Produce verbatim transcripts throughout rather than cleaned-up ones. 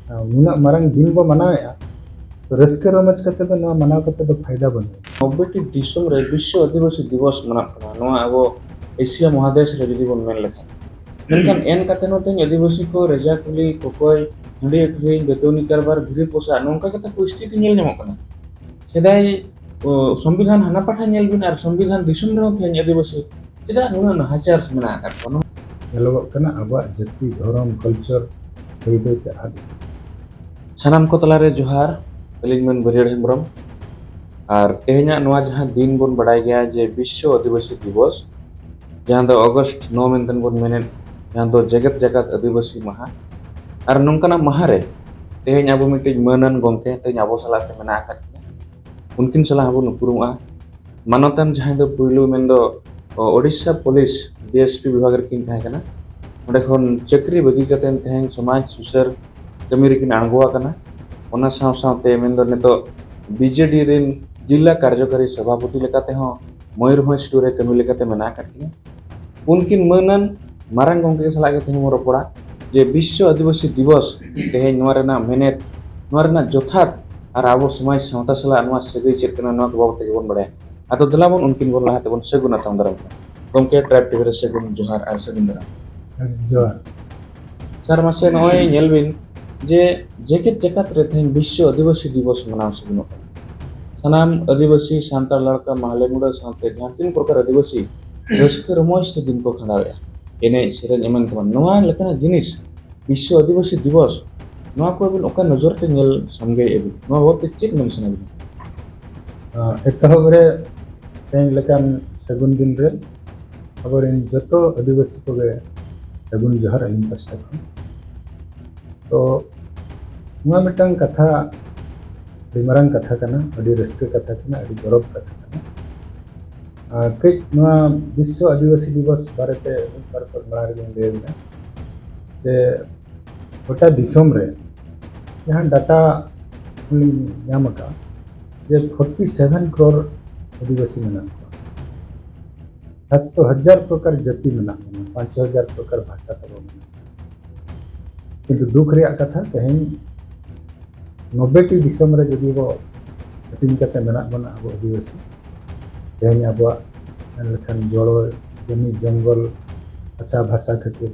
ᱟᱨ ᱱᱩᱱᱟᱹᱜ ᱢᱟᱨᱟᱝ ᱫᱤᱱ ᱵᱚ ᱢᱟᱱᱟᱣᱮᱫᱼᱟ, ᱛᱚ ᱨᱟᱹᱥᱠᱟᱹ ᱨᱚᱢᱚᱡᱽ ᱠᱟᱛᱮ ᱫᱚ ᱱᱚᱣᱟ ᱢᱟᱱᱟᱣ ᱠᱟᱛᱮ ᱫᱚ ᱯᱷᱟᱭᱫᱟ ᱵᱟᱹᱱᱩᱜᱼᱟ᱾ ᱱᱚᱵᱵᱳᱭ ᱴᱤ ᱫᱤᱥᱚᱢ ᱨᱮ ᱵᱤᱥᱥᱚ ᱟᱹᱫᱤᱵᱟᱹᱥᱤ ᱫᱤᱵᱚᱥ ᱢᱟᱱᱟᱜ ᱠᱟᱱᱟ, ᱱᱚᱣᱟ ᱟᱵᱚ ᱮᱥᱤᱭᱟ ᱢᱚᱦᱟᱫᱮᱥ ᱨᱮ ᱡᱩᱫᱤ ᱵᱚᱱ ᱢᱮᱱ ᱞᱮᱠᱷᱟᱱ᱾ ᱢᱮᱱᱠᱷᱟᱱ ᱮᱱ ᱠᱟᱛᱮ ᱦᱚᱸ ᱛᱮᱦᱮᱧ ᱟᱹᱫᱤᱵᱟᱹᱥᱤ ᱠᱚ ᱨᱮᱡᱟ ᱠᱩᱞᱤ, ᱠᱚᱠᱚᱭ, ᱦᱟᱺᱰᱤ ᱟᱹᱠᱷᱨᱤᱧ, ᱫᱟᱹᱛᱟᱹᱣᱱᱤ ᱠᱟᱨᱵᱟᱨ, ᱵᱷᱤᱲᱤ ᱯᱚᱥᱟᱜ, ᱱᱚᱝᱠᱟ ᱠᱟᱛᱮ ᱯᱚᱨᱤᱥᱛᱷᱤᱛᱤ ᱧᱮᱞ ᱧᱟᱢᱚᱜ ᱠᱟᱱᱟ᱾ ᱥᱮᱫᱟᱭ, ᱚ, ᱥᱚᱝᱵᱤᱫᱷᱟᱱ ᱦᱟᱱᱟ ᱯᱟᱦᱴᱟ ᱧᱮᱞ ᱵᱤᱱ ᱟᱨ ᱥᱚᱝᱵᱤᱫᱷᱟᱱ ᱫᱤᱥᱚᱢ ᱨᱮᱦᱚᱸ ᱛᱮᱦᱮᱧ ᱟᱹᱫᱤᱵᱟᱹᱥᱤ ᱪᱮᱫᱟᱜ ᱱᱩᱱᱟᱹᱜ ᱱᱟᱦᱟᱪᱟᱨ ᱢᱮᱱᱟᱜ ᱟᱠᱟᱫ ᱠᱚᱣᱟ? ᱧᱮᱞᱚᱜᱚᱜ ᱠᱟᱱᱟ ᱟᱵᱚᱣᱟᱜ ᱡᱟᱹᱛᱤ, ᱫᱷᱚᱨᱚᱢ, ᱠᱟᱞᱪᱟᱨ ᱵᱟᱹᱭ ᱵᱟᱹᱭ ᱛᱮ ᱟᱫ ᱤᱫᱤᱜ ᱠᱟᱱᱟ᱾ ᱥᱟᱱᱟᱢ ᱠᱚ ᱛᱟᱞᱟᱨᱮ ᱡᱚᱦᱟᱨ, ᱟᱹᱞᱤᱧ ᱢᱟᱹᱱ ᱵᱟᱹᱨᱭᱟᱹᱲ ᱦᱮᱢᱵᱨᱚᱢ᱾ ᱟᱨ ᱛᱮᱦᱮᱧᱟᱜ ᱱᱚᱣᱟ ᱡᱟᱦᱟᱸ ᱫᱤᱱ ᱵᱚᱱ ᱵᱟᱰᱟᱭ ᱜᱮᱭᱟ ᱡᱮ ᱵᱤᱥᱥᱚ ᱟᱹᱫᱤᱵᱟᱹᱥᱤ ᱫᱤᱵᱚᱥ, ᱡᱟᱦᱟᱸ ᱫᱚ ᱚᱜᱚᱥᱴ ᱱᱚ ᱢᱮᱱᱛᱮ ᱵᱚᱱ ᱢᱮᱱᱮᱫ, ᱡᱟᱦᱟᱸ ᱫᱚ ᱡᱮᱜᱮᱛ ᱡᱟᱠᱟᱛ ᱟᱹᱫᱤᱵᱟᱹᱥᱤ ᱢᱟᱦᱟ᱾ ᱟᱨ ᱱᱚᱝᱠᱟᱱᱟᱜ ᱢᱟᱦᱟ ᱨᱮ ᱛᱮᱦᱮᱧ ᱟᱵᱚ ᱢᱤᱫᱴᱤᱡ ᱢᱟᱹᱱᱟᱱ ᱜᱚᱢᱠᱮ ᱛᱮᱦᱮᱧ ᱟᱵᱚ ᱥᱟᱞᱟᱜ ᱛᱮ ᱢᱮᱱᱟᱜ ᱟᱠᱟᱫ ᱠᱤᱱᱟ, ᱩᱱᱠᱤᱱ ᱥᱟᱞᱟᱜ ᱦᱚᱸᱵᱚᱱ ᱩᱯᱨᱩᱢᱚᱜᱼᱟ᱾ ᱢᱟᱱᱚᱛᱟᱱ ᱡᱟᱦᱟᱸᱭ ᱫᱚ ᱯᱩᱭᱞᱩ ᱢᱮᱱᱫᱚ Odisha police D S P ᱵᱤᱵᱷᱟᱜᱽ ᱨᱮᱠᱤᱱ ᱛᱟᱦᱮᱸ ᱠᱟᱱᱟ, ᱚᱸᱰᱮ ᱠᱷᱚᱱ ᱪᱟᱹᱠᱨᱤ ᱵᱟᱹᱜᱤ ᱠᱟᱛᱮ ᱛᱮᱦᱮᱧ ᱥᱚᱢᱟᱡᱽ ᱥᱩᱥᱟᱹᱨ ᱠᱟᱹᱢᱤ ᱨᱮᱠᱤᱱ ᱟᱬᱜᱚ ᱟᱠᱟᱱᱟ᱾ ᱚᱱᱟ ᱥᱟᱶ ᱥᱟᱶᱛᱮ ᱢᱮᱱᱫᱚ ᱱᱤᱛᱚᱜ ᱵᱤ ᱡᱮ ᱰᱤ ᱨᱮᱱ ᱡᱤᱞᱟ ᱠᱟᱨᱡᱚᱠᱟᱨᱤ ᱥᱚᱵᱷᱟᱯᱚᱛᱤ ᱞᱮᱠᱟ ᱛᱮᱦᱚᱸ ᱢᱚᱭᱩᱨᱵᱷᱚᱸᱡᱽ ᱴᱩ ᱨᱮ ᱠᱟᱹᱢᱤ ᱞᱮᱠᱟᱛᱮ ᱢᱮᱱᱟᱜ ᱟᱠᱟᱫ ᱠᱤᱱᱟ᱾ ᱩᱱᱠᱤᱱ ᱢᱟᱹᱱᱟᱱ ᱢᱟᱨᱟᱝ ᱜᱚᱢᱠᱮ ᱥᱟᱞᱟᱜ ᱜᱮ ᱛᱮᱦᱮᱧ ᱵᱚᱱ ᱨᱚᱯᱚᱲᱟ ᱡᱮ ᱵᱤᱥᱥᱚ ᱟᱹᱫᱤᱵᱟᱹᱥᱤ ᱫᱤᱵᱚᱥ ᱛᱮᱦᱮᱧ ᱱᱚᱣᱟ ᱨᱮᱱᱟᱜ ᱢᱮᱱᱮᱛ, ᱱᱚᱣᱟ ᱨᱮᱱᱟᱜ ᱡᱚᱛᱷᱟᱛ ᱟᱨ ᱟᱵᱚ ᱥᱚᱢᱟᱡᱽ ᱥᱟᱶᱛᱟ ᱥᱟᱞᱟᱜ ᱱᱚᱣᱟ ᱥᱟᱹᱜᱟᱹᱭ ᱪᱮᱫ ᱠᱟᱱᱟ, ᱱᱚᱣᱟ ᱠᱚ ᱵᱟᱵᱚᱛ ᱛᱮᱜᱮ ᱵᱚᱱ ᱵᱟᱲᱟᱭᱟ᱾ ᱟᱫᱚ ᱫᱮᱞᱟ ᱵᱚᱱ ᱩᱱᱠᱤᱱ ᱵᱚᱱ ᱞᱟᱦᱟ ᱛᱮᱵᱚᱱ ᱥᱟᱹᱜᱩᱱ ᱟᱛᱟᱝ ᱫᱟᱨᱟᱢ ᱠᱚᱣᱟ᱾ ᱜᱚᱢᱠᱮ, ᱴᱨᱟᱭᱤᱵᱽ ᱴᱤᱵᱷᱤ ᱨᱮ ᱥᱟᱹᱜᱩᱱ ᱡᱚᱦᱟᱨ ᱟᱨ ᱥᱟᱹᱜᱩᱱ ᱫᱟᱨᱟᱢ᱾ ᱡᱚᱦᱟᱨ᱾ ᱥᱟᱨ, ᱢᱟᱥᱮ ᱱᱚᱜᱼᱚᱭ ᱧᱮᱞ ᱵᱤᱱ ᱡᱮ ᱡᱮᱜᱮᱛ ᱡᱟᱠᱟᱛ ᱨᱮ ᱛᱮᱦᱮᱧ ᱵᱤᱥᱥᱚ ᱟᱹᱫᱤᱵᱟᱹᱥᱤ ᱫᱤᱵᱚᱥ ᱢᱟᱱᱟᱣ ᱥᱟᱹᱜᱩᱱᱚᱜ ᱠᱟᱱᱟ᱾ ᱥᱟᱱᱟᱢ ᱟᱹᱫᱤᱵᱟᱹᱥᱤ, ᱥᱟᱱᱛᱟᱲ, ᱞᱟᱲᱠᱟ, ᱢᱟᱦᱞᱮ ᱢᱩᱰᱟᱹ ᱥᱟᱶᱛᱮ ᱡᱟᱦᱟᱸ ᱛᱤᱱ ᱯᱨᱚᱠᱟᱨ ᱟᱹᱫᱤᱵᱟᱹᱥᱤ ᱨᱟᱹᱥᱠᱟᱹ ᱨᱚᱢᱚᱡᱽ ᱥᱮ ᱫᱤᱱ ᱠᱚ ᱠᱷᱟᱸᱰᱟᱣᱮᱫᱼᱟ, ᱮᱱᱮᱡ ᱥᱮᱨᱮᱧ ᱮᱢᱟᱱ ᱛᱮᱢᱟᱱ, ᱱᱚᱣᱟ ᱞᱮᱠᱟᱱᱟᱜ ᱡᱤᱱᱤᱥ ᱵᱤᱥᱥᱚ ᱟᱹᱫᱤᱵᱟᱹᱥᱤ ᱫᱤᱵᱚᱥ, ᱱᱚᱣᱟ ᱠᱚ ᱟᱹᱵᱤᱱ ᱚᱠᱟ ᱱᱚᱡᱚᱨ ᱛᱮ ᱧᱮᱞ ᱥᱟᱢᱜᱮᱭᱮᱫᱼᱟ ᱵᱤᱱ? ᱱᱚᱣᱟ ᱵᱟᱵᱚᱛ ᱛᱮ ᱪᱮᱫ ᱢᱮᱱ ᱥᱟᱱᱟ ᱵᱤᱱᱟ? ᱟᱸ, ᱮᱛᱚᱦᱚᱵ ᱨᱮ ᱛᱮᱦᱮᱧ ᱞᱮᱠᱟᱱ ᱥᱟᱹᱜᱩᱱ ᱫᱤᱱ ᱨᱮ ᱟᱵᱚᱨᱮᱱ ᱡᱚᱛᱚ ᱟᱹᱫᱤᱵᱟᱹᱥᱤ ᱠᱚᱜᱮ ᱥᱟᱹᱜᱩᱱ ᱡᱚᱦᱟᱨ ᱟᱹᱞᱤᱧ ᱯᱟᱥᱴᱟ ᱠᱷᱚᱱ᱾ ᱛᱚ ᱱᱚᱣᱟ ᱢᱤᱫᱴᱟᱝ ᱠᱟᱛᱷᱟ, ᱟᱹᱰᱤ ᱢᱟᱨᱟᱝ ᱠᱟᱛᱷᱟ ᱠᱟᱱᱟ, ᱟᱹᱰᱤ ᱨᱟᱹᱥᱠᱟᱹ ᱠᱟᱛᱷᱟ ᱠᱟᱱᱟ, ᱟᱹᱰᱤ ᱜᱚᱨᱚᱵᱽ ᱠᱟᱛᱷᱟ ᱠᱟᱱᱟ᱾ ᱟᱨ ᱠᱟᱹᱡ ᱱᱚᱣᱟ ᱵᱤᱥᱥᱚ ᱟᱹᱫᱤᱵᱟᱹᱥᱤ ᱫᱤᱵᱚᱥ ᱵᱟᱨᱮᱛᱮ ᱢᱤᱫ ᱵᱟᱨ ᱠᱚ ᱢᱟᱲᱟᱝ ᱨᱮᱜᱮᱧ ᱞᱟᱹᱭ ᱞᱮᱫᱟ ᱡᱮ ᱜᱚᱴᱟ ᱫᱤᱥᱚᱢ ᱨᱮ ᱡᱟᱦᱟᱸ ᱰᱟᱴᱟ ᱞᱤᱧ ᱧᱟᱢ ᱟᱠᱟᱫ ᱡᱮ ᱯᱷᱳᱨᱴᱤ ᱥᱮᱵᱷᱮᱱ ᱠᱨᱳᱨ ᱟᱹᱫᱤᱵᱟᱹᱥᱤ ᱢᱮᱱᱟᱜ ᱠᱚᱣᱟ᱾ ᱥᱟᱛ ᱦᱟᱡᱟᱨ ᱯᱨᱚᱠᱟᱨ ᱡᱟᱹᱛᱤ ᱢᱮᱱᱟᱜ ᱵᱚᱱᱟ, ᱯᱟᱸᱪ ᱦᱟᱡᱟᱨ ᱯᱨᱚᱠᱟᱨ ᱵᱷᱟᱥᱟ ᱛᱟᱵᱚ ᱢᱮᱱᱟᱜᱼᱟ᱾ ᱠᱤᱱᱛᱩ ᱫᱩᱠ ᱨᱮᱭᱟᱜ ᱠᱟᱛᱷᱟ, ᱛᱮᱦᱮᱧ ᱱᱚᱵᱵᱳᱭ ᱴᱤ ᱫᱤᱥᱚᱢ ᱨᱮ ᱡᱩᱫᱤ ᱵᱚ ᱦᱟᱹᱴᱤᱧ ᱠᱟᱛᱮ ᱢᱮᱱᱟᱜ ᱵᱚᱱᱟ ᱟᱵᱚ ᱟᱹᱫᱤᱵᱟᱹᱥᱤ, ᱛᱮᱦᱮᱧ ᱟᱵᱚᱣᱟᱜ ᱢᱮᱱ ᱞᱮᱠᱷᱟᱱ ᱡᱚᱲᱚ ᱡᱚᱢᱤ ᱡᱚᱝᱜᱚᱞ ᱦᱟᱥᱟ ᱵᱷᱟᱥᱟ ᱠᱷᱟᱹᱛᱤᱨ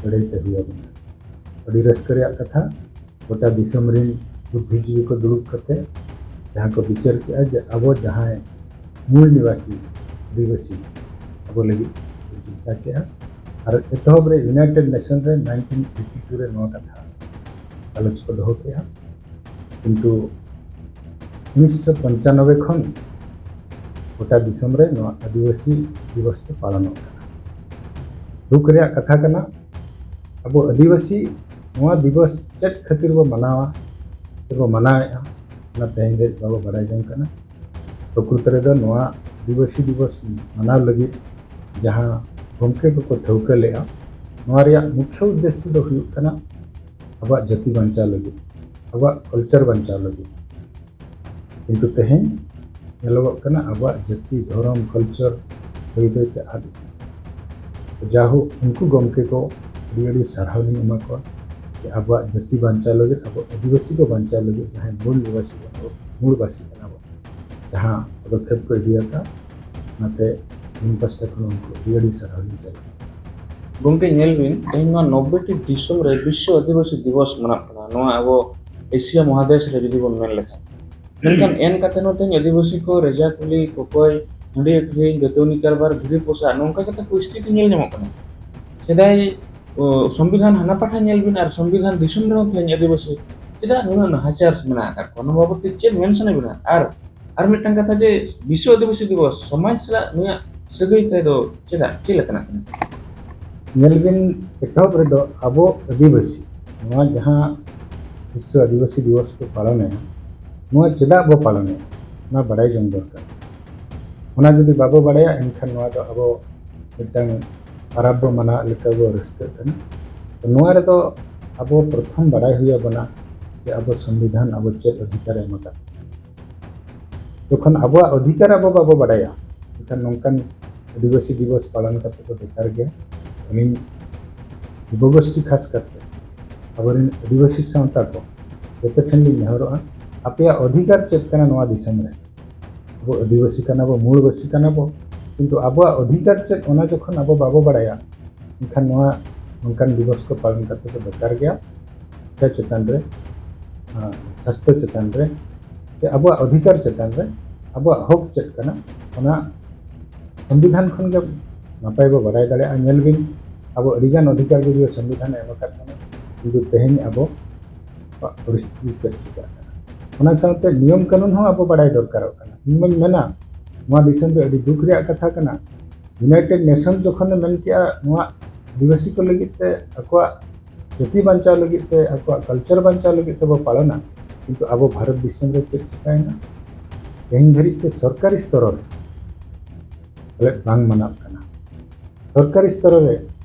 ᱞᱟᱹᱲᱦᱟᱹᱭ ᱛᱮ ᱦᱩᱭ ᱟᱵᱚᱱᱟ᱾ ᱟᱹᱰᱤ ᱨᱟᱹᱥᱠᱟᱹ ᱨᱮᱭᱟᱜ ᱠᱟᱛᱷᱟ, ᱜᱚᱴᱟ ᱫᱤᱥᱚᱢ ᱨᱤᱱ ᱵᱩᱫᱽᱫᱷᱤᱡᱤᱵᱤ ᱠᱚ ᱫᱩᱲᱩᱵ ᱠᱟᱛᱮ ᱡᱟᱦᱟᱸ ᱠᱚ ᱵᱤᱪᱟᱹᱨ ᱠᱮᱜᱼᱟ ᱡᱮ ᱟᱵᱚ ᱡᱟᱦᱟᱸᱭ ᱢᱩᱞ ᱱᱤᱵᱟᱥᱤ ᱟᱹᱫᱤᱵᱟᱹᱥᱤ ᱟᱵᱚ ᱞᱟᱹᱜᱤᱫ ᱠᱚ ᱪᱤᱱᱛᱟ ᱠᱮᱜᱼᱟ᱾ ᱟᱨ ᱮᱛᱚᱦᱚᱵ ᱨᱮ ᱤᱭᱩᱱᱟᱭᱴᱮᱰ ᱱᱮᱥᱚᱱ ᱨᱮ ᱱᱟᱭᱤᱱᱴᱤᱱ ᱮᱭᱤᱴᱤ ᱴᱩ ᱨᱮ ᱱᱚᱣᱟ ᱠᱟᱛᱷᱟ ᱜᱟᱞᱚᱪ ᱠᱚ ᱫᱚᱦᱚ ᱠᱮᱜᱼᱟ᱾ ᱠᱤᱱᱛᱩ ᱩᱱᱤᱥᱥᱚ ᱯᱚᱧᱪᱟᱱᱚᱵᱵᱳᱭ ᱠᱷᱚᱱ ᱜᱚᱴᱟ ᱫᱤᱥᱚᱢ ᱨᱮ ᱱᱚᱣᱟ ᱟᱹᱫᱤᱵᱟᱹᱥᱤ ᱫᱤᱵᱚᱥ ᱫᱚ ᱯᱟᱞᱚᱱᱚᱜ ᱠᱟᱱᱟ᱾ ᱫᱩᱠ ᱨᱮᱭᱟᱜ ᱠᱟᱛᱷᱟ ᱠᱟᱱᱟ, ᱟᱵᱚ ᱟᱹᱫᱤᱵᱟᱹᱥᱤ ᱱᱚᱣᱟ ᱫᱤᱵᱚᱥ ᱪᱮᱫ ᱠᱷᱟᱹᱛᱤᱨ ᱵᱚ ᱢᱟᱱᱟᱣᱟ, ᱪᱮᱫ ᱵᱚ ᱢᱟᱱᱟᱣᱮᱫᱼᱟ, ᱚᱱᱟ ᱛᱮᱦᱮᱧ ᱫᱷᱟᱹᱵᱤᱡ ᱵᱟᱵᱚ ᱵᱟᱰᱟᱭ ᱡᱚᱝ ᱠᱟᱱᱟ᱾ ᱯᱨᱚᱠᱨᱤᱛ ᱨᱮᱫᱚ ᱱᱚᱣᱟ ᱟᱹᱫᱤᱵᱟᱹᱥᱤ ᱫᱤᱵᱚᱥ ᱢᱟᱱᱟᱣ ᱞᱟᱹᱜᱤᱫ ᱡᱟᱦᱟᱸ ᱜᱚᱢᱠᱮ ᱠᱚᱠᱚ ᱴᱷᱟᱹᱣᱠᱟᱹ ᱞᱮᱫᱼᱟ, ᱱᱚᱣᱟ ᱨᱮᱭᱟᱜ ᱢᱩᱠᱷᱭᱟᱹ ᱩᱫᱽᱫᱮᱥᱥᱚ ᱫᱚ ᱦᱩᱭᱩᱜ ᱠᱟᱱᱟ ᱟᱵᱚᱣᱟᱜ ᱡᱟᱹᱛᱤ ᱵᱟᱧᱪᱟᱣ ᱞᱟᱹᱜᱤᱫ, ᱟᱵᱚᱣᱟᱜ ᱠᱟᱞᱪᱟᱨ ᱵᱟᱧᱪᱟᱣ ᱞᱟᱹᱜᱤᱫ᱾ ᱠᱤᱱᱛᱩ ᱛᱮᱦᱮᱧ ᱧᱮᱞᱚᱜᱚᱜ ᱠᱟᱱᱟ ᱟᱵᱚᱣᱟᱜ ᱡᱟᱹᱛᱤ, ᱫᱷᱚᱨᱚᱢ, ᱠᱟᱞᱪᱟᱨ ᱵᱟᱹᱭ ᱵᱟᱹᱭᱛᱮ ᱟᱫ ᱤᱫᱤᱜ ᱠᱟᱱᱟ᱾ ᱡᱟᱭᱦᱳᱠ, ᱩᱱᱠᱩ ᱜᱚᱢᱠᱮ ᱠᱚ ᱟᱹᱰᱤ ᱟᱹᱰᱤ ᱥᱟᱨᱦᱟᱣ ᱞᱤᱧ ᱮᱢᱟ ᱠᱚᱣᱟ ᱡᱮ ᱟᱵᱚᱣᱟᱜ ᱡᱟᱹᱛᱤ ᱵᱟᱧᱪᱟᱣ ᱞᱟᱹᱜᱤᱫ, ᱟᱵᱚ ᱟᱹᱫᱤᱵᱟᱹᱥᱤ ᱠᱚ ᱵᱟᱧᱪᱟᱣ ᱞᱟᱹᱜᱤᱫ, ᱡᱟᱦᱟᱸᱭ ᱢᱩᱞ ᱱᱤᱵᱟᱥᱤ ᱠᱟᱱᱟ ᱵᱚ, ᱢᱩᱞ ᱵᱟᱥᱤ ᱠᱟᱱᱟ ᱵᱚ, ᱡᱟᱦᱟᱸ ᱯᱚᱫᱚᱠᱷᱮᱯ ᱠᱚ ᱤᱫᱤᱭᱟᱠᱟᱫ, ᱚᱱᱟᱛᱮ ᱤᱧ ᱯᱟᱥᱴᱟ ᱠᱷᱚᱱ ᱩᱱᱠᱩ ᱟᱹᱰᱤ ᱟᱹᱰᱤ ᱥᱟᱨᱦᱟᱣ ᱞᱤᱧ ᱪᱟᱞ᱾ ᱜᱚᱢᱠᱮ, ᱧᱮᱞ ᱵᱤᱱ, ᱛᱮᱦᱮᱧ ᱱᱚᱣᱟ ᱱᱚᱵᱵᱳᱭ ᱴᱤ ᱫᱤᱥᱚᱢ ᱨᱮ ᱵᱤᱥᱥᱚ ᱟᱹᱫᱤᱵᱟᱹᱥᱤ ᱫᱤᱵᱚᱥ ᱢᱟᱱᱟᱜ ᱠᱟᱱᱟ, ᱱᱚᱣᱟ ᱟᱵᱚ ᱮᱥᱤᱭᱟ ᱢᱚᱦᱟᱫᱮᱥ ᱨᱮ ᱡᱩᱫᱤ ᱵᱚᱱ ᱢᱮᱱ ᱞᱮᱠᱷᱟᱱ᱾ ᱢᱮᱱᱠᱷᱟᱱ ᱮᱱ ᱠᱟᱛᱮ ᱦᱚᱸ ᱛᱮᱦᱮᱧ ᱟᱹᱫᱤᱵᱟᱹᱥᱤ ᱠᱚ ᱨᱮᱡᱟ ᱠᱩᱞᱤ, ᱠᱚᱠᱚᱭ, ᱦᱟᱺᱰᱤ ᱟᱹᱠᱷᱨᱤᱧ, ᱫᱟᱹᱛᱟᱹᱣᱱᱤ ᱠᱟᱨᱵᱟᱨ, ᱵᱷᱤᱲᱤ ᱯᱚᱥᱟᱜ, ᱱᱚᱝᱠᱟ ᱠᱟᱛᱮ ᱯᱚᱨᱤᱥᱛᱷᱤᱛᱤ ᱧᱮᱞ ᱧᱟᱢᱚᱜ ᱠᱟᱱᱟ᱾ ᱥᱮᱫᱟᱭ, ᱚ, ᱥᱚᱝᱵᱤᱫᱷᱟᱱ ᱦᱟᱱᱟ ᱯᱟᱦᱴᱟ ᱧᱮᱞ ᱵᱤᱱ ᱟᱨ ᱥᱚᱝᱵᱤᱫᱷᱟᱱ ᱫᱤᱥᱚᱢ ᱨᱮᱦᱚᱸ ᱛᱮᱦᱮᱧ ᱟᱹᱫᱤᱵᱟᱹᱥᱤ ᱪᱮᱫᱟᱜ ᱱᱩᱱᱟᱹᱜ ᱱᱟᱦᱟᱪᱟᱨ ᱢᱮᱱᱟᱜ ᱟᱠᱟᱫ ᱠᱚᱣᱟ, ᱱᱚᱣᱟ ᱵᱟᱵᱚᱫ ᱛᱮ ᱪᱮᱫ ᱢᱮᱱ ᱥᱟᱱᱟᱭᱮᱫ ᱵᱤᱱᱟ? ᱟᱨ, ᱟᱨ ᱢᱤᱫᱴᱟᱝ ᱠᱟᱛᱷᱟ ᱡᱮ ᱵᱤᱥᱥᱚ ᱟᱹᱫᱤᱵᱟᱹᱥᱤ ᱫᱤᱵᱚᱥ ᱥᱚᱢᱟᱡᱽ ᱥᱟᱞᱟᱜ ᱱᱩᱭᱟᱜ ᱥᱟᱹᱜᱟᱹᱭ ᱛᱟᱭ ᱫᱚ ᱪᱮᱫᱟᱜ, ᱪᱮᱫ ᱞᱮᱠᱟᱱᱟᱜ ᱠᱟᱱᱟ? ᱧᱮᱞ ᱵᱤᱱ, ᱮᱛᱚᱦᱚᱵ ᱨᱮᱫᱚ ᱟᱵᱚ ᱟᱹᱫᱤᱵᱟᱹᱥᱤ ᱱᱚᱣᱟ ᱡᱟᱦᱟᱸ ᱵᱤᱥᱥᱚ ᱟᱹᱫᱤᱵᱟᱹᱥᱤ ᱫᱤᱵᱚᱥ ᱠᱚ ᱯᱟᱞᱚᱱᱮᱫᱼᱟ, ᱱᱚᱣᱟ ᱪᱮᱫᱟᱜ ᱵᱚ ᱯᱟᱞᱚᱱᱮᱫᱼᱟ, ᱚᱱᱟ ᱵᱟᱰᱟᱭ ᱡᱚᱝ ᱫᱚᱨᱠᱟᱨ᱾ ᱚᱱᱟ ᱡᱩᱫᱤ ᱵᱟᱵᱚ ᱵᱟᱰᱟᱭᱟ, ᱮᱱᱠᱷᱟᱱ ᱱᱚᱣᱟ ᱫᱚ ᱟᱵᱚ ᱢᱤᱫᱴᱟᱝ ᱯᱟᱨᱟᱵᱽ ᱵᱚ ᱢᱟᱱᱟᱣ ᱞᱮᱠᱟ ᱵᱚ ᱨᱟᱹᱥᱠᱟᱹᱜ ᱠᱟᱱᱟ᱾ ᱛᱚ, ᱱᱚᱣᱟ ᱨᱮᱫᱚ ᱟᱵᱚ ᱯᱨᱚᱛᱷᱚᱢ ᱵᱟᱰᱟᱭ ᱦᱩᱭ ᱟᱵᱚᱱᱟ ᱡᱮ ᱟᱵᱚ ᱥᱚᱝᱵᱤᱫᱷᱟᱱ ᱟᱵᱚ ᱪᱮᱫ ᱚᱫᱷᱤᱠᱟᱨ ᱮ ᱮᱢ ᱟᱠᱟᱫ᱾ ᱡᱚᱠᱷᱚᱱ ᱟᱵᱚᱣᱟᱜ ᱚᱫᱷᱤᱠᱟᱨ ᱟᱵᱚ ᱵᱟᱵᱚ ᱵᱟᱰᱟᱭᱟ, ᱮᱱᱠᱷᱟᱱ ᱱᱚᱝᱠᱟᱱ ᱟᱹᱫᱤᱵᱟᱹᱥᱤ ᱫᱤᱵᱚᱥ ᱯᱟᱞᱚᱱ ᱠᱟᱛᱮ ᱫᱚ ᱵᱮᱠᱟᱨ ᱜᱮᱭᱟ᱾ ᱟᱹᱞᱤᱧ ᱡᱩᱵᱚ ᱜᱳᱥᱴᱤ ᱠᱷᱟᱥ ᱠᱟᱛᱮ ᱟᱵᱚᱨᱮᱱ ᱟᱹᱫᱤᱵᱟᱹᱥᱤ ᱥᱟᱶᱛᱟ ᱠᱚ ᱡᱚᱛᱚ ᱴᱷᱮᱱ ᱞᱤᱧ ᱱᱮᱦᱚᱨᱚᱜᱼᱟ, ᱟᱯᱮᱭᱟᱜ ᱚᱫᱷᱤᱠᱟᱨ ᱪᱮᱫ ᱠᱟᱱᱟ ᱱᱚᱣᱟ ᱫᱤᱥᱚᱢ ᱨᱮ? ᱟᱵᱚ ᱟᱹᱫᱤᱵᱟᱹᱥᱤ ᱠᱟᱱᱟ ᱵᱚ, ᱢᱩᱞᱵᱟᱹᱥᱤ ᱠᱟᱱᱟ ᱵᱚ, ᱠᱤᱱᱛᱩ ᱟᱵᱚᱣᱟᱜ ᱚᱫᱷᱤᱠᱟᱨ ᱪᱮᱫ, ᱚᱱᱟ ᱡᱚᱠᱷᱚᱱ ᱟᱵᱚ ᱵᱟᱵᱚ ᱵᱟᱲᱟᱭᱟ, ᱮᱱᱠᱷᱟᱱ ᱱᱚᱣᱟ ᱱᱚᱝᱠᱟᱱ ᱫᱤᱵᱚᱥ ᱠᱚ ᱯᱟᱞᱚᱱ ᱠᱟᱛᱮ ᱫᱚ ᱵᱮᱠᱟᱨ ᱜᱮᱭᱟ᱾ ᱥᱟᱥᱛᱷᱚ ᱪᱮᱛᱟᱱ ᱨᱮ, ᱟᱨ, ᱥᱟᱥᱛᱷᱚ ᱪᱮᱛᱟᱱ ᱨᱮ, ᱡᱮ ᱟᱵᱚᱣᱟᱜ ᱚᱫᱷᱤᱠᱟᱨ ᱪᱮᱛᱟᱱ ᱨᱮ, ᱟᱵᱚᱣᱟᱜ ᱦᱚᱠ ᱪᱮᱫ ᱠᱟᱱᱟ, ᱚᱱᱟ ᱥᱚᱝᱵᱤᱫᱷᱟᱱ ᱠᱷᱚᱱ ᱜᱮ ᱱᱟᱯᱟᱭ ᱵᱚ ᱵᱟᱰᱟᱭ ᱫᱟᱲᱮᱭᱟᱜᱼᱟ᱾ ᱧᱮᱞ ᱵᱤᱱ, ᱟᱵᱚ ᱟᱹᱰᱤᱜᱟᱱ ᱚᱫᱷᱤᱠᱟᱨ ᱡᱩᱫᱤ ᱥᱚᱝᱵᱤᱫᱷᱟᱱ ᱮ ᱮᱢ ᱟᱠᱟᱫ ᱵᱚᱱᱟ, ᱠᱤᱱᱛᱩ ᱛᱮᱦᱮᱧ ᱟᱵᱚ ᱯᱚᱨᱤᱥᱛᱷᱤᱛᱤ ᱪᱮᱫ ᱪᱤᱠᱟᱹᱜ ᱠᱟᱱᱟ, ᱚᱱᱟ ᱥᱟᱶᱛᱮ ᱱᱤᱭᱚᱢ ᱠᱟᱹᱱᱩᱱ ᱦᱚᱸ ᱟᱵᱚ ᱵᱟᱰᱟᱭ ᱫᱚᱨᱠᱟᱨᱚᱜ ᱠᱟᱱᱟ᱾ ᱤᱧ ᱢᱟᱧ ᱢᱮᱱᱟ, ᱱᱚᱣᱟ ᱫᱤᱥᱚᱢ ᱨᱮ ᱟᱹᱰᱤ ᱫᱩᱠ ᱨᱮᱭᱟᱜ ᱠᱟᱛᱷᱟ ᱠᱟᱱᱟ, ᱤᱭᱩᱱᱟᱭᱴᱮᱰ ᱱᱮᱥᱚᱱ ᱡᱚᱠᱷᱚᱱᱮ ᱢᱮᱱ ᱠᱮᱜᱼᱟ, ᱱᱚᱣᱟ ᱟᱹᱫᱤᱵᱟᱹᱥᱤ ᱠᱚ ᱞᱟᱹᱜᱤᱫ ᱛᱮ, ᱟᱠᱚᱣᱟᱜ ᱡᱟᱹᱛᱤ ᱵᱟᱧᱪᱟᱣ ᱞᱟᱹᱜᱤᱫ ᱛᱮ, ᱟᱠᱚᱣᱟᱜ ᱠᱟᱞᱪᱟᱨ ᱵᱟᱧᱪᱟᱣ ᱞᱟᱹᱜᱤᱫ ᱛᱮᱵᱚ ᱯᱟᱞᱚᱱᱟ, ᱠᱤᱱᱛᱩ ᱟᱵᱚ ᱵᱷᱟᱨᱚᱛ ᱫᱤᱥᱚᱢ ᱨᱮ ᱪᱮᱫ ᱪᱤᱠᱟᱹᱭᱮᱱᱟ? ᱛᱮᱦᱮᱧ ᱫᱷᱟᱹᱨᱤᱡ ᱛᱮ ᱥᱚᱨᱠᱟᱨᱤ ᱥᱛᱚᱨ ᱨᱮ ᱯᱟᱞᱮᱫ ᱵᱟᱝ ᱢᱟᱱᱟᱜ ᱠᱟᱱᱟ᱾ ᱥᱚᱨᱠᱟᱨᱤ ᱥᱛᱚᱨ ᱨᱮ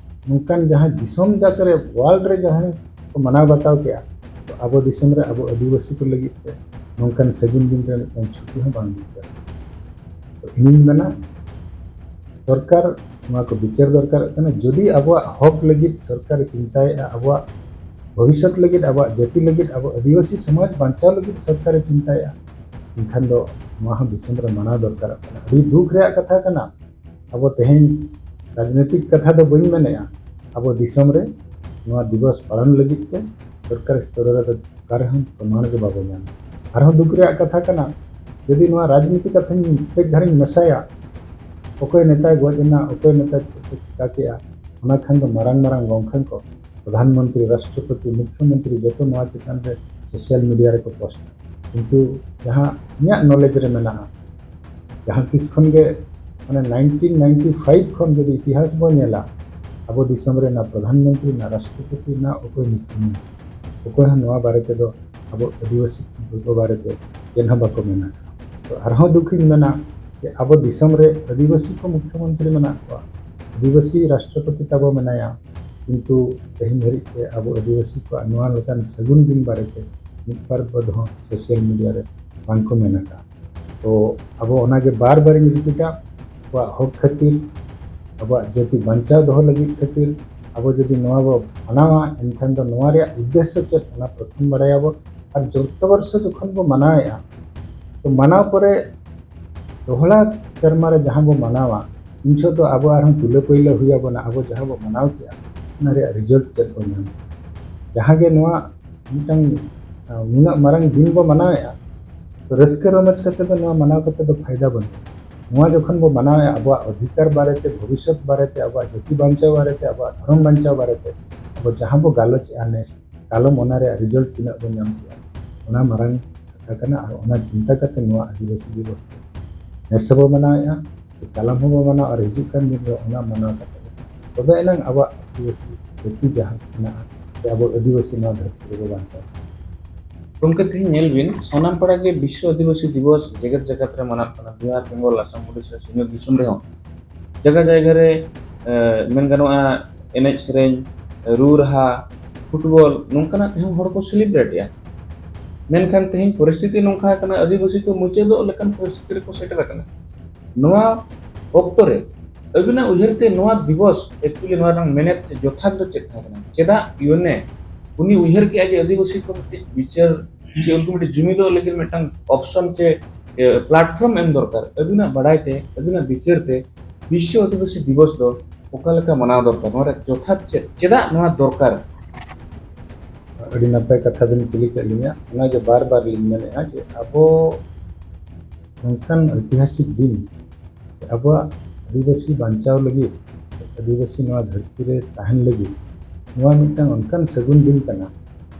ᱱᱚᱝᱠᱟᱱ ᱡᱟᱦᱟᱸ ᱫᱤᱥᱚᱢ ᱡᱟᱠᱟᱛ ᱨᱮ, ᱣᱟᱨᱞᱰ ᱨᱮ ᱡᱟᱦᱟᱸ ᱠᱚ ᱢᱟᱱᱟᱣ ᱵᱟᱛᱟᱣ ᱠᱮᱜᱼᱟ, ᱛᱚ ᱟᱵᱚ ᱫᱤᱥᱚᱢ ᱨᱮ ᱟᱵᱚ ᱟᱹᱫᱤᱵᱟᱹᱥᱤ ᱠᱚ ᱞᱟᱹᱜᱤᱫ ᱛᱮ ᱱᱚᱝᱠᱟᱱ ᱥᱟᱹᱜᱩᱱ ᱫᱤᱱ ᱨᱮ ᱢᱤᱫᱴᱟᱝ ᱪᱷᱩᱴᱤ ᱦᱚᱸ ᱵᱟᱝ ᱵᱤᱪᱟᱹᱨ᱾ ᱛᱚ ᱤᱧᱤᱧ ᱢᱮᱱᱟ, ᱥᱚᱨᱠᱟᱨ ᱱᱚᱣᱟ ᱠᱚ ᱵᱤᱪᱟᱹᱨ ᱫᱚᱨᱠᱟᱨᱚᱜ ᱠᱟᱱᱟ᱾ ᱡᱩᱫᱤ ᱟᱵᱚᱣᱟᱜ ᱦᱚᱠ ᱞᱟᱹᱜᱤᱫ ᱥᱚᱨᱠᱟᱨᱮ ᱪᱤᱱᱛᱟᱭᱮᱜᱼᱟ, ᱟᱵᱚᱣᱟᱜ ᱵᱷᱚᱵᱤᱥᱥᱚᱛ ᱞᱟᱹᱜᱤᱫ, ᱟᱵᱚᱣᱟᱜ ᱡᱟᱹᱛᱤ ᱞᱟᱹᱜᱤᱫ, ᱟᱵᱚ ᱟᱹᱫᱤᱵᱟᱹᱥᱤ ᱥᱚᱢᱟᱡᱽ ᱵᱟᱧᱪᱟᱣ ᱞᱟᱹᱜᱤᱫ ᱥᱚᱨᱠᱟᱨᱮ ᱪᱤᱱᱛᱟᱭᱮᱜᱼᱟ, ᱮᱱᱠᱷᱟᱱ ᱫᱚ ᱱᱚᱣᱟ ᱦᱚᱸ ᱫᱤᱥᱚᱢ ᱨᱮ ᱢᱟᱱᱟᱣ ᱫᱚᱨᱠᱟᱨᱚᱜ ᱠᱟᱱᱟ᱾ ᱟᱹᱰᱤ ᱫᱩᱠ ᱨᱮᱭᱟᱜ ᱠᱟᱛᱷᱟ ᱠᱟᱱᱟ, ᱟᱵᱚ ᱛᱮᱦᱮᱧ ᱨᱟᱡᱽᱱᱤᱛᱤᱠ ᱠᱟᱛᱷᱟ ᱫᱚ ᱵᱟᱹᱧ ᱢᱮᱱᱮᱜᱼᱟ, ᱟᱵᱚ ᱫᱤᱥᱚᱢ ᱨᱮ ᱱᱚᱣᱟ ᱫᱤᱵᱚᱥ ᱯᱟᱞᱚᱱ ᱞᱟᱹᱜᱤᱫ ᱛᱮ ᱥᱚᱨᱠᱟᱨ ᱥᱛᱚᱨ ᱨᱮᱫᱚ ᱚᱠᱟ ᱨᱮᱦᱚᱸ ᱯᱨᱚᱢᱟᱬ ᱜᱮ ᱵᱟᱵᱚ ᱧᱟᱢᱟ᱾ ᱟᱨᱦᱚᱸ ᱫᱩᱠ ᱨᱮᱭᱟᱜ ᱠᱟᱛᱷᱟ ᱠᱟᱱᱟ, ᱡᱩᱫᱤ ᱱᱚᱣᱟ ᱨᱟᱡᱽᱱᱤᱛᱤ ᱠᱟᱛᱷᱟᱧ ᱠᱟᱹᱡ ᱫᱷᱟᱨᱟᱧ ᱢᱮᱥᱟᱭᱟ, ᱚᱠᱚᱭ ᱱᱮᱛᱟᱭ ᱜᱚᱡ ᱮᱱᱟ, ᱚᱠᱚᱭ ᱱᱮᱛᱟ ᱪᱮᱫ ᱠᱚ ᱪᱤᱠᱟ ᱠᱮᱜᱼᱟ, ᱚᱱᱟ ᱠᱷᱟᱱ ᱫᱚ ᱢᱟᱨᱟᱝ ᱢᱟᱨᱟᱝ ᱜᱚᱢᱠᱮ ᱠᱚ, ᱯᱨᱚᱫᱷᱟᱱ ᱢᱚᱱᱛᱨᱤ, ᱨᱟᱥᱴᱨᱚᱯᱚᱛᱤ, ᱢᱩᱠᱷᱭᱚ ᱢᱚᱱᱛᱨᱤ, ᱡᱚᱛᱚ ᱱᱚᱣᱟ ᱪᱮᱛᱟᱱ ᱨᱮ ᱥᱳᱥᱟᱞ ᱢᱤᱰᱤᱭᱟ ᱨᱮᱠᱚ ᱯᱳᱥᱴ᱾ ᱠᱤᱱᱛᱩ ᱡᱟᱦᱟᱸ ᱤᱧᱟᱹᱜ ᱱᱚᱞᱮᱡᱽ ᱨᱮ ᱢᱮᱱᱟᱜᱼᱟ, ᱡᱟᱦᱟᱸ ᱛᱤᱥ ᱠᱷᱚᱱ ᱜᱮ, ᱢᱟᱱᱮ ᱱᱟᱭᱤᱱᱴᱤᱱ ᱱᱟᱭᱤᱱᱴᱤ ᱯᱷᱟᱭᱤᱵᱷ ᱠᱷᱚᱱ ᱡᱩᱫᱤ ᱤᱛᱤᱦᱟᱥ ᱵᱚᱱ ᱧᱮᱞᱟ, ᱟᱵᱚ ᱫᱤᱥᱚᱢ ᱨᱮ ᱱᱟ ᱯᱨᱚᱫᱷᱟᱱ ᱢᱚᱱᱛᱨᱤ, ᱱᱟ ᱨᱟᱥᱴᱨᱚᱯᱚᱛᱤ, ᱱᱟ ᱚᱠᱚᱭ ᱢᱩᱠᱷᱭᱚ ᱢᱚᱱᱛᱨᱤ, ᱚᱠᱚᱭ ᱦᱚᱸ ᱱᱚᱣᱟ ᱵᱟᱨᱮ ᱛᱮᱫᱚ, ᱟᱵᱚ ᱟᱹᱫᱤᱵᱟᱹᱥᱤ ᱠᱚ ᱵᱟᱨᱮ ᱛᱮ ᱪᱮᱫ ᱦᱚᱸ ᱵᱟᱠᱚ ᱢᱮᱱᱟ᱾ ᱛᱚ ᱟᱨᱦᱚᱸ ᱫᱩᱠᱷᱤᱧ ᱢᱮᱱᱟ ᱡᱮ ᱟᱵᱚ ᱫᱤᱥᱚᱢ ᱨᱮ ᱟᱹᱫᱤᱵᱟᱹᱥᱤ ᱠᱚ ᱢᱩᱠᱷᱭᱚ ᱢᱚᱱᱛᱨᱤ ᱢᱮᱱᱟᱜ ᱠᱚᱣᱟ, ᱟᱹᱫᱤᱵᱟᱹᱥᱤ ᱨᱟᱥᱴᱨᱚᱯᱚᱛᱤ ᱛᱟᱵᱚ ᱢᱮᱱᱟᱭᱟ, ᱠᱤᱱᱛᱩ ᱛᱮᱦᱮᱧ ᱫᱷᱟᱹᱨᱤᱡ ᱛᱮ ᱟᱵᱚ ᱟᱹᱫᱤᱵᱟᱹᱥᱤ ᱠᱚᱣᱟᱜ ᱱᱚᱣᱟ ᱞᱮᱠᱟᱱ ᱥᱟᱹᱜᱩᱱ ᱫᱤᱱ ᱵᱟᱨᱮᱛᱮ ᱢᱤᱫ ᱵᱟᱨ ᱯᱚᱫ ᱦᱚᱸ ᱥᱳᱥᱟᱞ ᱢᱤᱰᱤᱭᱟ ᱨᱮ ᱵᱟᱝᱠᱚ ᱢᱮᱱ ᱟᱠᱟᱫᱼᱟ᱾ ᱛᱚ ᱟᱵᱚ ᱚᱱᱟᱜᱮ ᱵᱟᱨ ᱵᱟᱨᱤᱧ ᱨᱤᱯᱤᱴᱟ, ᱟᱵᱚᱣᱟᱜ ᱦᱚᱠ ᱠᱷᱟᱹᱛᱤᱨ, ᱟᱵᱚᱣᱟᱜ ᱡᱟᱹᱛᱤ ᱵᱟᱧᱪᱟᱣ ᱫᱚᱦᱚ ᱞᱟᱹᱜᱤᱫ ᱠᱷᱟᱹᱛᱤᱨ, ᱟᱵᱚ ᱡᱩᱫᱤ ᱱᱚᱣᱟ ᱵᱚ ᱢᱟᱱᱟᱣᱟ, ᱮᱱᱠᱷᱟᱱ ᱫᱚ ᱱᱚᱣᱟ ᱨᱮᱭᱟᱜ ᱩᱫᱽᱫᱮᱥᱥᱚ ᱪᱮᱫ, ᱚᱱᱟ ᱯᱨᱚᱛᱷᱚᱢ ᱵᱟᱲᱟᱭᱟᱵᱚ᱾ ᱟᱨ ᱡᱚᱛᱚ ᱵᱚᱨᱥᱚ ᱡᱚᱠᱷᱚᱱ ᱵᱚ ᱢᱟᱱᱟᱣᱮᱫᱼᱟ, ᱛᱚ ᱢᱟᱱᱟᱣ ᱯᱚᱨᱮ ᱫᱚᱦᱲᱟ ᱥᱮᱨᱢᱟ ᱨᱮ ᱡᱟᱦᱟᱸ ᱵᱚ ᱢᱟᱱᱟᱣᱟ, ᱩᱱ ᱡᱚᱦᱚᱜ ᱫᱚ ᱟᱵᱚ ᱟᱨᱦᱚᱸ ᱛᱩᱞᱟᱹ ᱯᱟᱹᱭᱞᱟᱹ ᱦᱩᱭ ᱟᱵᱚᱱᱟ, ᱟᱵᱚ ᱡᱟᱦᱟᱸ ᱵᱚ ᱢᱟᱱᱟᱣ ᱠᱮᱜᱼᱟ, ᱚᱱᱟ ᱨᱮᱭᱟᱜ ᱨᱤᱡᱟᱞᱴ ᱪᱮᱫ ᱵᱚ ᱧᱟᱢᱟ᱾ ᱡᱟᱦᱟᱸ ᱜᱮ ᱱᱚᱣᱟ ᱢᱤᱫᱴᱟᱝ, ᱟᱸ, ᱱᱩᱱᱟᱹᱜ ᱢᱟᱨᱟᱝ ᱫᱤᱱ ᱵᱚ ᱢᱟᱱᱟᱣᱮᱫᱼᱟ, ᱛᱚ ᱨᱟᱹᱥᱠᱟᱹ ᱨᱚᱢᱚᱡᱽ ᱠᱟᱛᱮ ᱫᱚ ᱱᱚᱣᱟ ᱢᱟᱱᱟᱣ ᱠᱟᱛᱮ ᱫᱚ ᱯᱷᱟᱭᱫᱟ ᱵᱟᱹᱱᱩᱜᱼᱟ᱾ ᱱᱚᱣᱟ ᱡᱚᱠᱷᱚᱱ ᱵᱚ ᱢᱟᱱᱟᱣᱮᱫᱼᱟ, ᱟᱵᱚᱣᱟᱜ ᱚᱫᱷᱤᱠᱟᱨ ᱵᱟᱨᱮᱛᱮ, ᱵᱷᱚᱵᱤᱥᱥᱚᱛ ᱵᱟᱨᱮᱛᱮ, ᱟᱵᱚᱣᱟᱜ ᱡᱟᱹᱛᱤ ᱵᱟᱧᱪᱟᱣ ᱵᱟᱨᱮᱛᱮ, ᱟᱵᱚᱣᱟᱜ ᱫᱷᱚᱨᱚᱢ ᱵᱟᱧᱪᱟᱣ ᱵᱟᱨᱮᱛᱮ ᱟᱵᱚ ᱡᱟᱦᱟᱸ ᱵᱚ ᱜᱟᱞᱚᱪᱮᱜᱼᱟ ᱱᱮᱥ, ᱠᱟᱞᱚᱢ ᱚᱱᱟ ᱨᱮᱭᱟᱜ ᱨᱤᱡᱟᱞᱴ ᱛᱤᱱᱟᱹᱜ ᱵᱚ ᱧᱟᱢ ᱠᱮᱜᱼᱟ, ᱚᱱᱟ ᱢᱟᱨᱟᱝ ᱠᱟᱛᱷᱟ ᱠᱟᱱᱟ᱾ ᱟᱨ ᱚᱱᱟ ᱪᱤᱱᱛᱟ ᱠᱟᱛᱮ ᱱᱚᱣᱟ ᱟᱹᱫᱤᱵᱟᱹᱥᱤ ᱫᱤᱵᱚᱥ ᱱᱮᱥ ᱦᱚᱸᱵᱚ ᱢᱟᱱᱟᱣᱮᱫᱼᱟ, ᱠᱟᱞᱚᱢ ᱦᱚᱸᱵᱚ ᱢᱟᱱᱟᱣᱟ, ᱟᱨ ᱦᱤᱡᱩᱜ ᱠᱟᱱ ᱫᱤᱱ ᱨᱮ ᱚᱱᱟ ᱢᱟᱱᱟᱣ ᱠᱟᱛᱮ ᱛᱚᱵᱮ ᱮᱱᱟᱝ ᱟᱵᱚᱣᱟᱜ ᱟᱹᱫᱤᱵᱟᱹᱥᱤ ᱡᱟᱹᱛᱤ ᱡᱟᱦᱟᱸ ᱢᱮᱱᱟᱜᱼᱟ, ᱥᱮ ᱟᱵᱚ ᱟᱹᱫᱤᱵᱟᱹᱥᱤ ᱱᱚᱣᱟ ᱫᱷᱟᱹᱨᱛᱤ ᱨᱮᱵᱚ ᱵᱟᱧᱪᱟᱣ᱾ ᱜᱚᱢᱠᱮ, ᱛᱮᱦᱮᱧ ᱧᱮᱞ ᱵᱤᱱ, ᱥᱟᱱᱟᱢ ᱯᱟᱲᱟ ᱜᱮ ᱵᱤᱥᱥᱚ ᱟᱹᱫᱤᱵᱟᱹᱥᱤ ᱫᱤᱵᱚᱥ ᱡᱮᱜᱮᱛ ᱡᱟᱠᱟᱛ ᱨᱮ ᱢᱟᱱᱟᱜ ᱠᱟᱱᱟ᱾ ᱵᱤᱦᱟᱨ, ᱵᱮᱝᱜᱚᱞ, ᱟᱥᱟᱢ, ᱳᱰᱤᱥᱟ, ᱥᱤᱧᱚᱛ ᱫᱤᱥᱚᱢ ᱨᱮᱦᱚᱸ ᱡᱟᱭᱜᱟ ᱡᱟᱭᱜᱟ ᱨᱮ, ᱮ, ᱢᱮᱱ ᱜᱟᱱᱚᱜᱼᱟ, ᱮᱱᱮᱡ ᱥᱮᱨᱮᱧ, ᱨᱩ ᱨᱟᱦᱟ, ᱯᱷᱩᱴᱵᱚᱞ, ᱱᱚᱝᱠᱟᱱᱟᱜ ᱛᱮᱦᱚᱸ ᱦᱚᱲ ᱠᱚ ᱥᱮᱞᱤᱵᱨᱮᱴ ᱮᱜᱼᱟ᱾ ᱢᱮᱱᱠᱷᱟᱱ ᱛᱮᱦᱮᱧ ᱯᱚᱨᱤᱥᱛᱷᱤᱛᱤ ᱱᱚᱝᱠᱟ ᱟᱠᱟᱱᱟ, ᱟᱹᱫᱤᱵᱟᱹᱥᱤ ᱠᱚ ᱢᱩᱪᱟᱹᱫᱚᱜ ᱞᱮᱠᱟᱱ ᱯᱚᱨᱤᱥᱛᱷᱤᱛᱤ ᱨᱮᱠᱚ ᱥᱮᱴᱮᱨ ᱟᱠᱟᱱᱟ᱾ ᱱᱚᱣᱟ ᱚᱠᱛᱚ ᱨᱮ ᱟᱹᱵᱤᱱᱟᱜ ᱩᱭᱦᱟᱹᱨ ᱛᱮ ᱱᱚᱣᱟ ᱫᱤᱵᱚᱥ, actually ᱱᱚᱣᱟ ᱨᱮᱱᱟᱜ ᱢᱮᱱᱮᱛ ᱥᱮ ᱡᱚᱛᱷᱟᱛ ᱫᱚ ᱪᱮᱫ ᱛᱟᱦᱮᱸ ᱠᱟᱱᱟ? ᱪᱮᱫᱟᱜ ᱭᱩ ᱮᱱ ᱮ ᱩᱱᱤ ᱩᱭᱦᱟᱹᱨ ᱠᱮᱜᱼᱟ ᱡᱮ ᱟᱹᱫᱤᱵᱟᱹᱥᱤ ᱠᱚ ᱢᱤᱫᱴᱤᱡ ᱵᱤᱪᱟᱹᱨ ᱪᱮ ᱩᱱᱠᱩ ᱢᱤᱫᱴᱤᱡ ᱡᱩᱢᱤᱫᱚᱜ ᱞᱟᱹᱜᱤᱫ ᱢᱤᱫᱴᱟᱝ ᱚᱯᱥᱚᱱ ᱪᱮ, ᱮ, ᱯᱞᱟᱴᱯᱷᱚᱨᱢ ᱮᱢ ᱫᱚᱨᱠᱟᱨ? ᱟᱹᱵᱤᱱᱟᱜ ᱵᱟᱲᱟᱭ ᱛᱮ, ᱟᱹᱵᱤᱱᱟᱜ ᱵᱤᱪᱟᱹᱨ ᱛᱮ ᱵᱤᱥᱥᱚ ᱟᱹᱫᱤᱵᱟᱹᱥᱤ ᱫᱤᱵᱚᱥ ᱫᱚ ᱚᱠᱟ ᱞᱮᱠᱟ ᱢᱟᱱᱟᱣ ᱫᱚᱨᱠᱟᱨ? ᱱᱚᱣᱟ ᱨᱮᱭᱟᱜ ᱡᱚᱛᱷᱟᱛ ᱪᱮᱫ, ᱪᱮᱫᱟᱜ ᱱᱚᱣᱟ ᱫᱚᱨᱠᱟᱨ? ᱟᱹᱰᱤ ᱱᱟᱯᱟᱭ ᱠᱟᱛᱷᱟ ᱵᱤᱱ ᱠᱩᱞᱤ ᱠᱮᱫ ᱞᱤᱧᱟ᱾ ᱚᱱᱟᱜᱮ ᱵᱟᱨ ᱵᱟᱨ ᱞᱤᱧ ᱢᱮᱱᱮᱫᱼᱟ ᱡᱮ ᱟᱵᱚ ᱱᱚᱝᱠᱟᱱ ᱳᱭᱛᱤᱦᱟᱥᱤᱠ ᱫᱤᱱ, ᱟᱵᱚᱣᱟᱜ ᱟᱹᱫᱤᱵᱟᱹᱥᱤ ᱵᱟᱧᱪᱟᱣ ᱞᱟᱹᱜᱤᱫ, ᱟᱹᱫᱤᱵᱟᱹᱥᱤ ᱱᱚᱣᱟ ᱫᱷᱟᱹᱨᱛᱤ ᱨᱮ ᱛᱟᱦᱮᱱ ᱞᱟᱹᱜᱤᱫ, ᱱᱚᱣᱟ ᱢᱤᱫᱴᱟᱝ ᱚᱱᱠᱟᱱ ᱥᱟᱹᱜᱩᱱ ᱫᱤᱱ ᱠᱟᱱᱟ᱾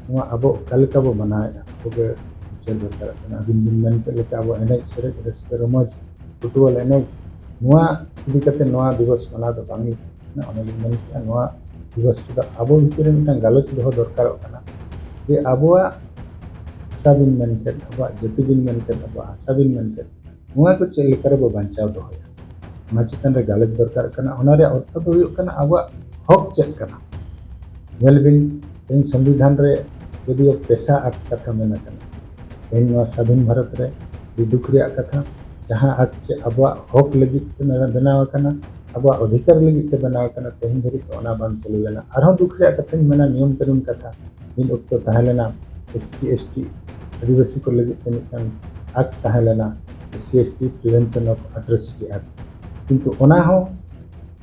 ᱱᱚᱣᱟ ᱟᱵᱚ ᱚᱠᱟ ᱞᱮᱠᱟ ᱵᱚ ᱢᱟᱱᱟᱣᱮᱫᱼᱟ, ᱟᱵᱚᱜᱮ ᱵᱤᱪᱟᱹᱨ ᱫᱚᱨᱠᱟᱨᱚᱜ ᱠᱟᱱᱟ᱾ ᱟᱹᱵᱤᱱ ᱵᱤᱱ ᱢᱮᱱ ᱠᱮᱫ ᱞᱮᱠᱟ, ᱟᱵᱚ ᱮᱱᱮᱡ ᱥᱮᱨᱮᱧ, ᱨᱟᱹᱥᱠᱟᱹ ᱨᱚᱢᱚᱡᱽ, ᱯᱷᱩᱴᱵᱚᱞ ᱮᱱᱮᱡ, ᱱᱚᱣᱟ ᱤᱫᱤ ᱠᱟᱛᱮ ᱱᱚᱣᱟ ᱫᱤᱵᱚᱥ ᱢᱟᱱᱟᱣ ᱫᱚ ᱵᱟᱝ ᱦᱩᱭᱩᱜ ᱠᱟᱱᱟ᱾ ᱚᱱᱮ ᱞᱤᱧ ᱢᱮᱱ ᱠᱮᱫᱼᱟ, ᱱᱚᱣᱟ ᱫᱤᱵᱚᱥ ᱨᱮᱫᱚ ᱟᱵᱚ ᱵᱷᱤᱛᱤᱨ ᱨᱮ ᱢᱤᱫᱴᱟᱝ ᱜᱟᱞᱚᱪ ᱫᱚᱦᱚ ᱫᱚᱨᱠᱟᱨᱚᱜ ᱠᱟᱱᱟ ᱡᱮ ᱟᱵᱚᱣᱟᱜ ᱵᱷᱟᱥᱟ ᱵᱤᱱ ᱢᱮᱱ ᱠᱮᱫ, ᱟᱵᱚᱣᱟᱜ ᱡᱟᱹᱛᱤ ᱵᱤᱱ ᱢᱮᱱ ᱠᱮᱫ, ᱟᱵᱚᱣᱟᱜ ᱵᱷᱟᱥᱟ ᱵᱤᱱ ᱢᱮᱱ ᱠᱮᱫ, ᱱᱚᱣᱟ ᱠᱚ ᱪᱮᱫ ᱞᱮᱠᱟ ᱨᱮᱵᱚ ᱵᱟᱧᱪᱟᱣ ᱫᱚᱦᱚᱭᱟ, ᱚᱱᱟ ᱪᱮᱛᱟᱱ ᱨᱮ ᱜᱟᱞᱚᱪ ᱫᱚᱨᱠᱟᱨᱚᱜ ᱠᱟᱱᱟ᱾ ᱚᱱᱟ ᱨᱮᱭᱟᱜ ᱚᱨᱛᱷᱚ ᱫᱚ ᱦᱩᱭᱩᱜ ᱠᱟᱱᱟ ᱟᱵᱚᱣᱟᱜ ᱦᱚᱠ ᱪᱮᱫ ᱠᱟᱱᱟ᱾ ᱧᱮᱞ ᱵᱤᱱ, ᱛᱮᱦᱮᱧ ᱥᱚᱝᱵᱤᱫᱷᱟᱱ ᱨᱮ ᱡᱚᱫᱤᱭᱳ ᱯᱮᱥᱟ ᱟᱠᱴ ᱠᱟᱛᱷᱟ ᱢᱮᱱ ᱟᱠᱟᱱᱟ, ᱛᱮᱦᱮᱧ ᱱᱚᱣᱟ ᱥᱟᱫᱷᱤᱱ ᱵᱷᱟᱨᱚᱛ ᱨᱮ ᱟᱹᱰᱤ ᱫᱩᱠ ᱨᱮᱭᱟᱜ ᱠᱟᱛᱷᱟ, ᱡᱟᱦᱟᱸ ᱟᱠᱴ ᱪᱮ ᱟᱵᱚᱣᱟᱜ ᱦᱚᱠ ᱞᱟᱹᱜᱤᱫ ᱛᱮ ᱱᱚᱣᱟ ᱵᱮᱱᱟᱣ ᱟᱠᱟᱱᱟ, ᱟᱵᱚᱣᱟᱜ ᱚᱫᱷᱤᱠᱟᱨ ᱞᱟᱹᱜᱤᱫ ᱛᱮ ᱵᱮᱱᱟᱣ ᱟᱠᱟᱱᱟ, ᱛᱮᱦᱮᱧ ᱫᱷᱟᱹᱨᱤᱡ ᱛᱮ ᱚᱱᱟ ᱵᱟᱝ ᱪᱟᱹᱞᱩ ᱞᱮᱱᱟ᱾ ᱟᱨᱦᱚᱸ ᱫᱩᱠ ᱨᱮᱭᱟᱜ ᱠᱟᱛᱷᱟᱧ ᱢᱮᱱᱟ, ᱱᱤᱭᱚᱢ ᱠᱟᱹᱱᱩᱱ ᱠᱟᱛᱷᱟ, ᱢᱤᱫ ᱚᱠᱛᱚ ᱛᱟᱦᱮᱸ ᱞᱮᱱᱟ, ᱮᱥ ᱥᱤ ᱮᱥ ᱴᱤ ᱟᱹᱫᱤᱵᱟᱹᱥᱤ ᱠᱚ ᱞᱟᱹᱜᱤᱫ ᱛᱮ ᱢᱤᱫᱴᱟᱝ ᱟᱠᱴ ᱛᱟᱦᱮᱸ ᱞᱮᱱᱟ, S C S T Prevention of Atrocity Act, ᱠᱤᱱᱛᱩ ᱚᱱᱟ ᱦᱚᱸ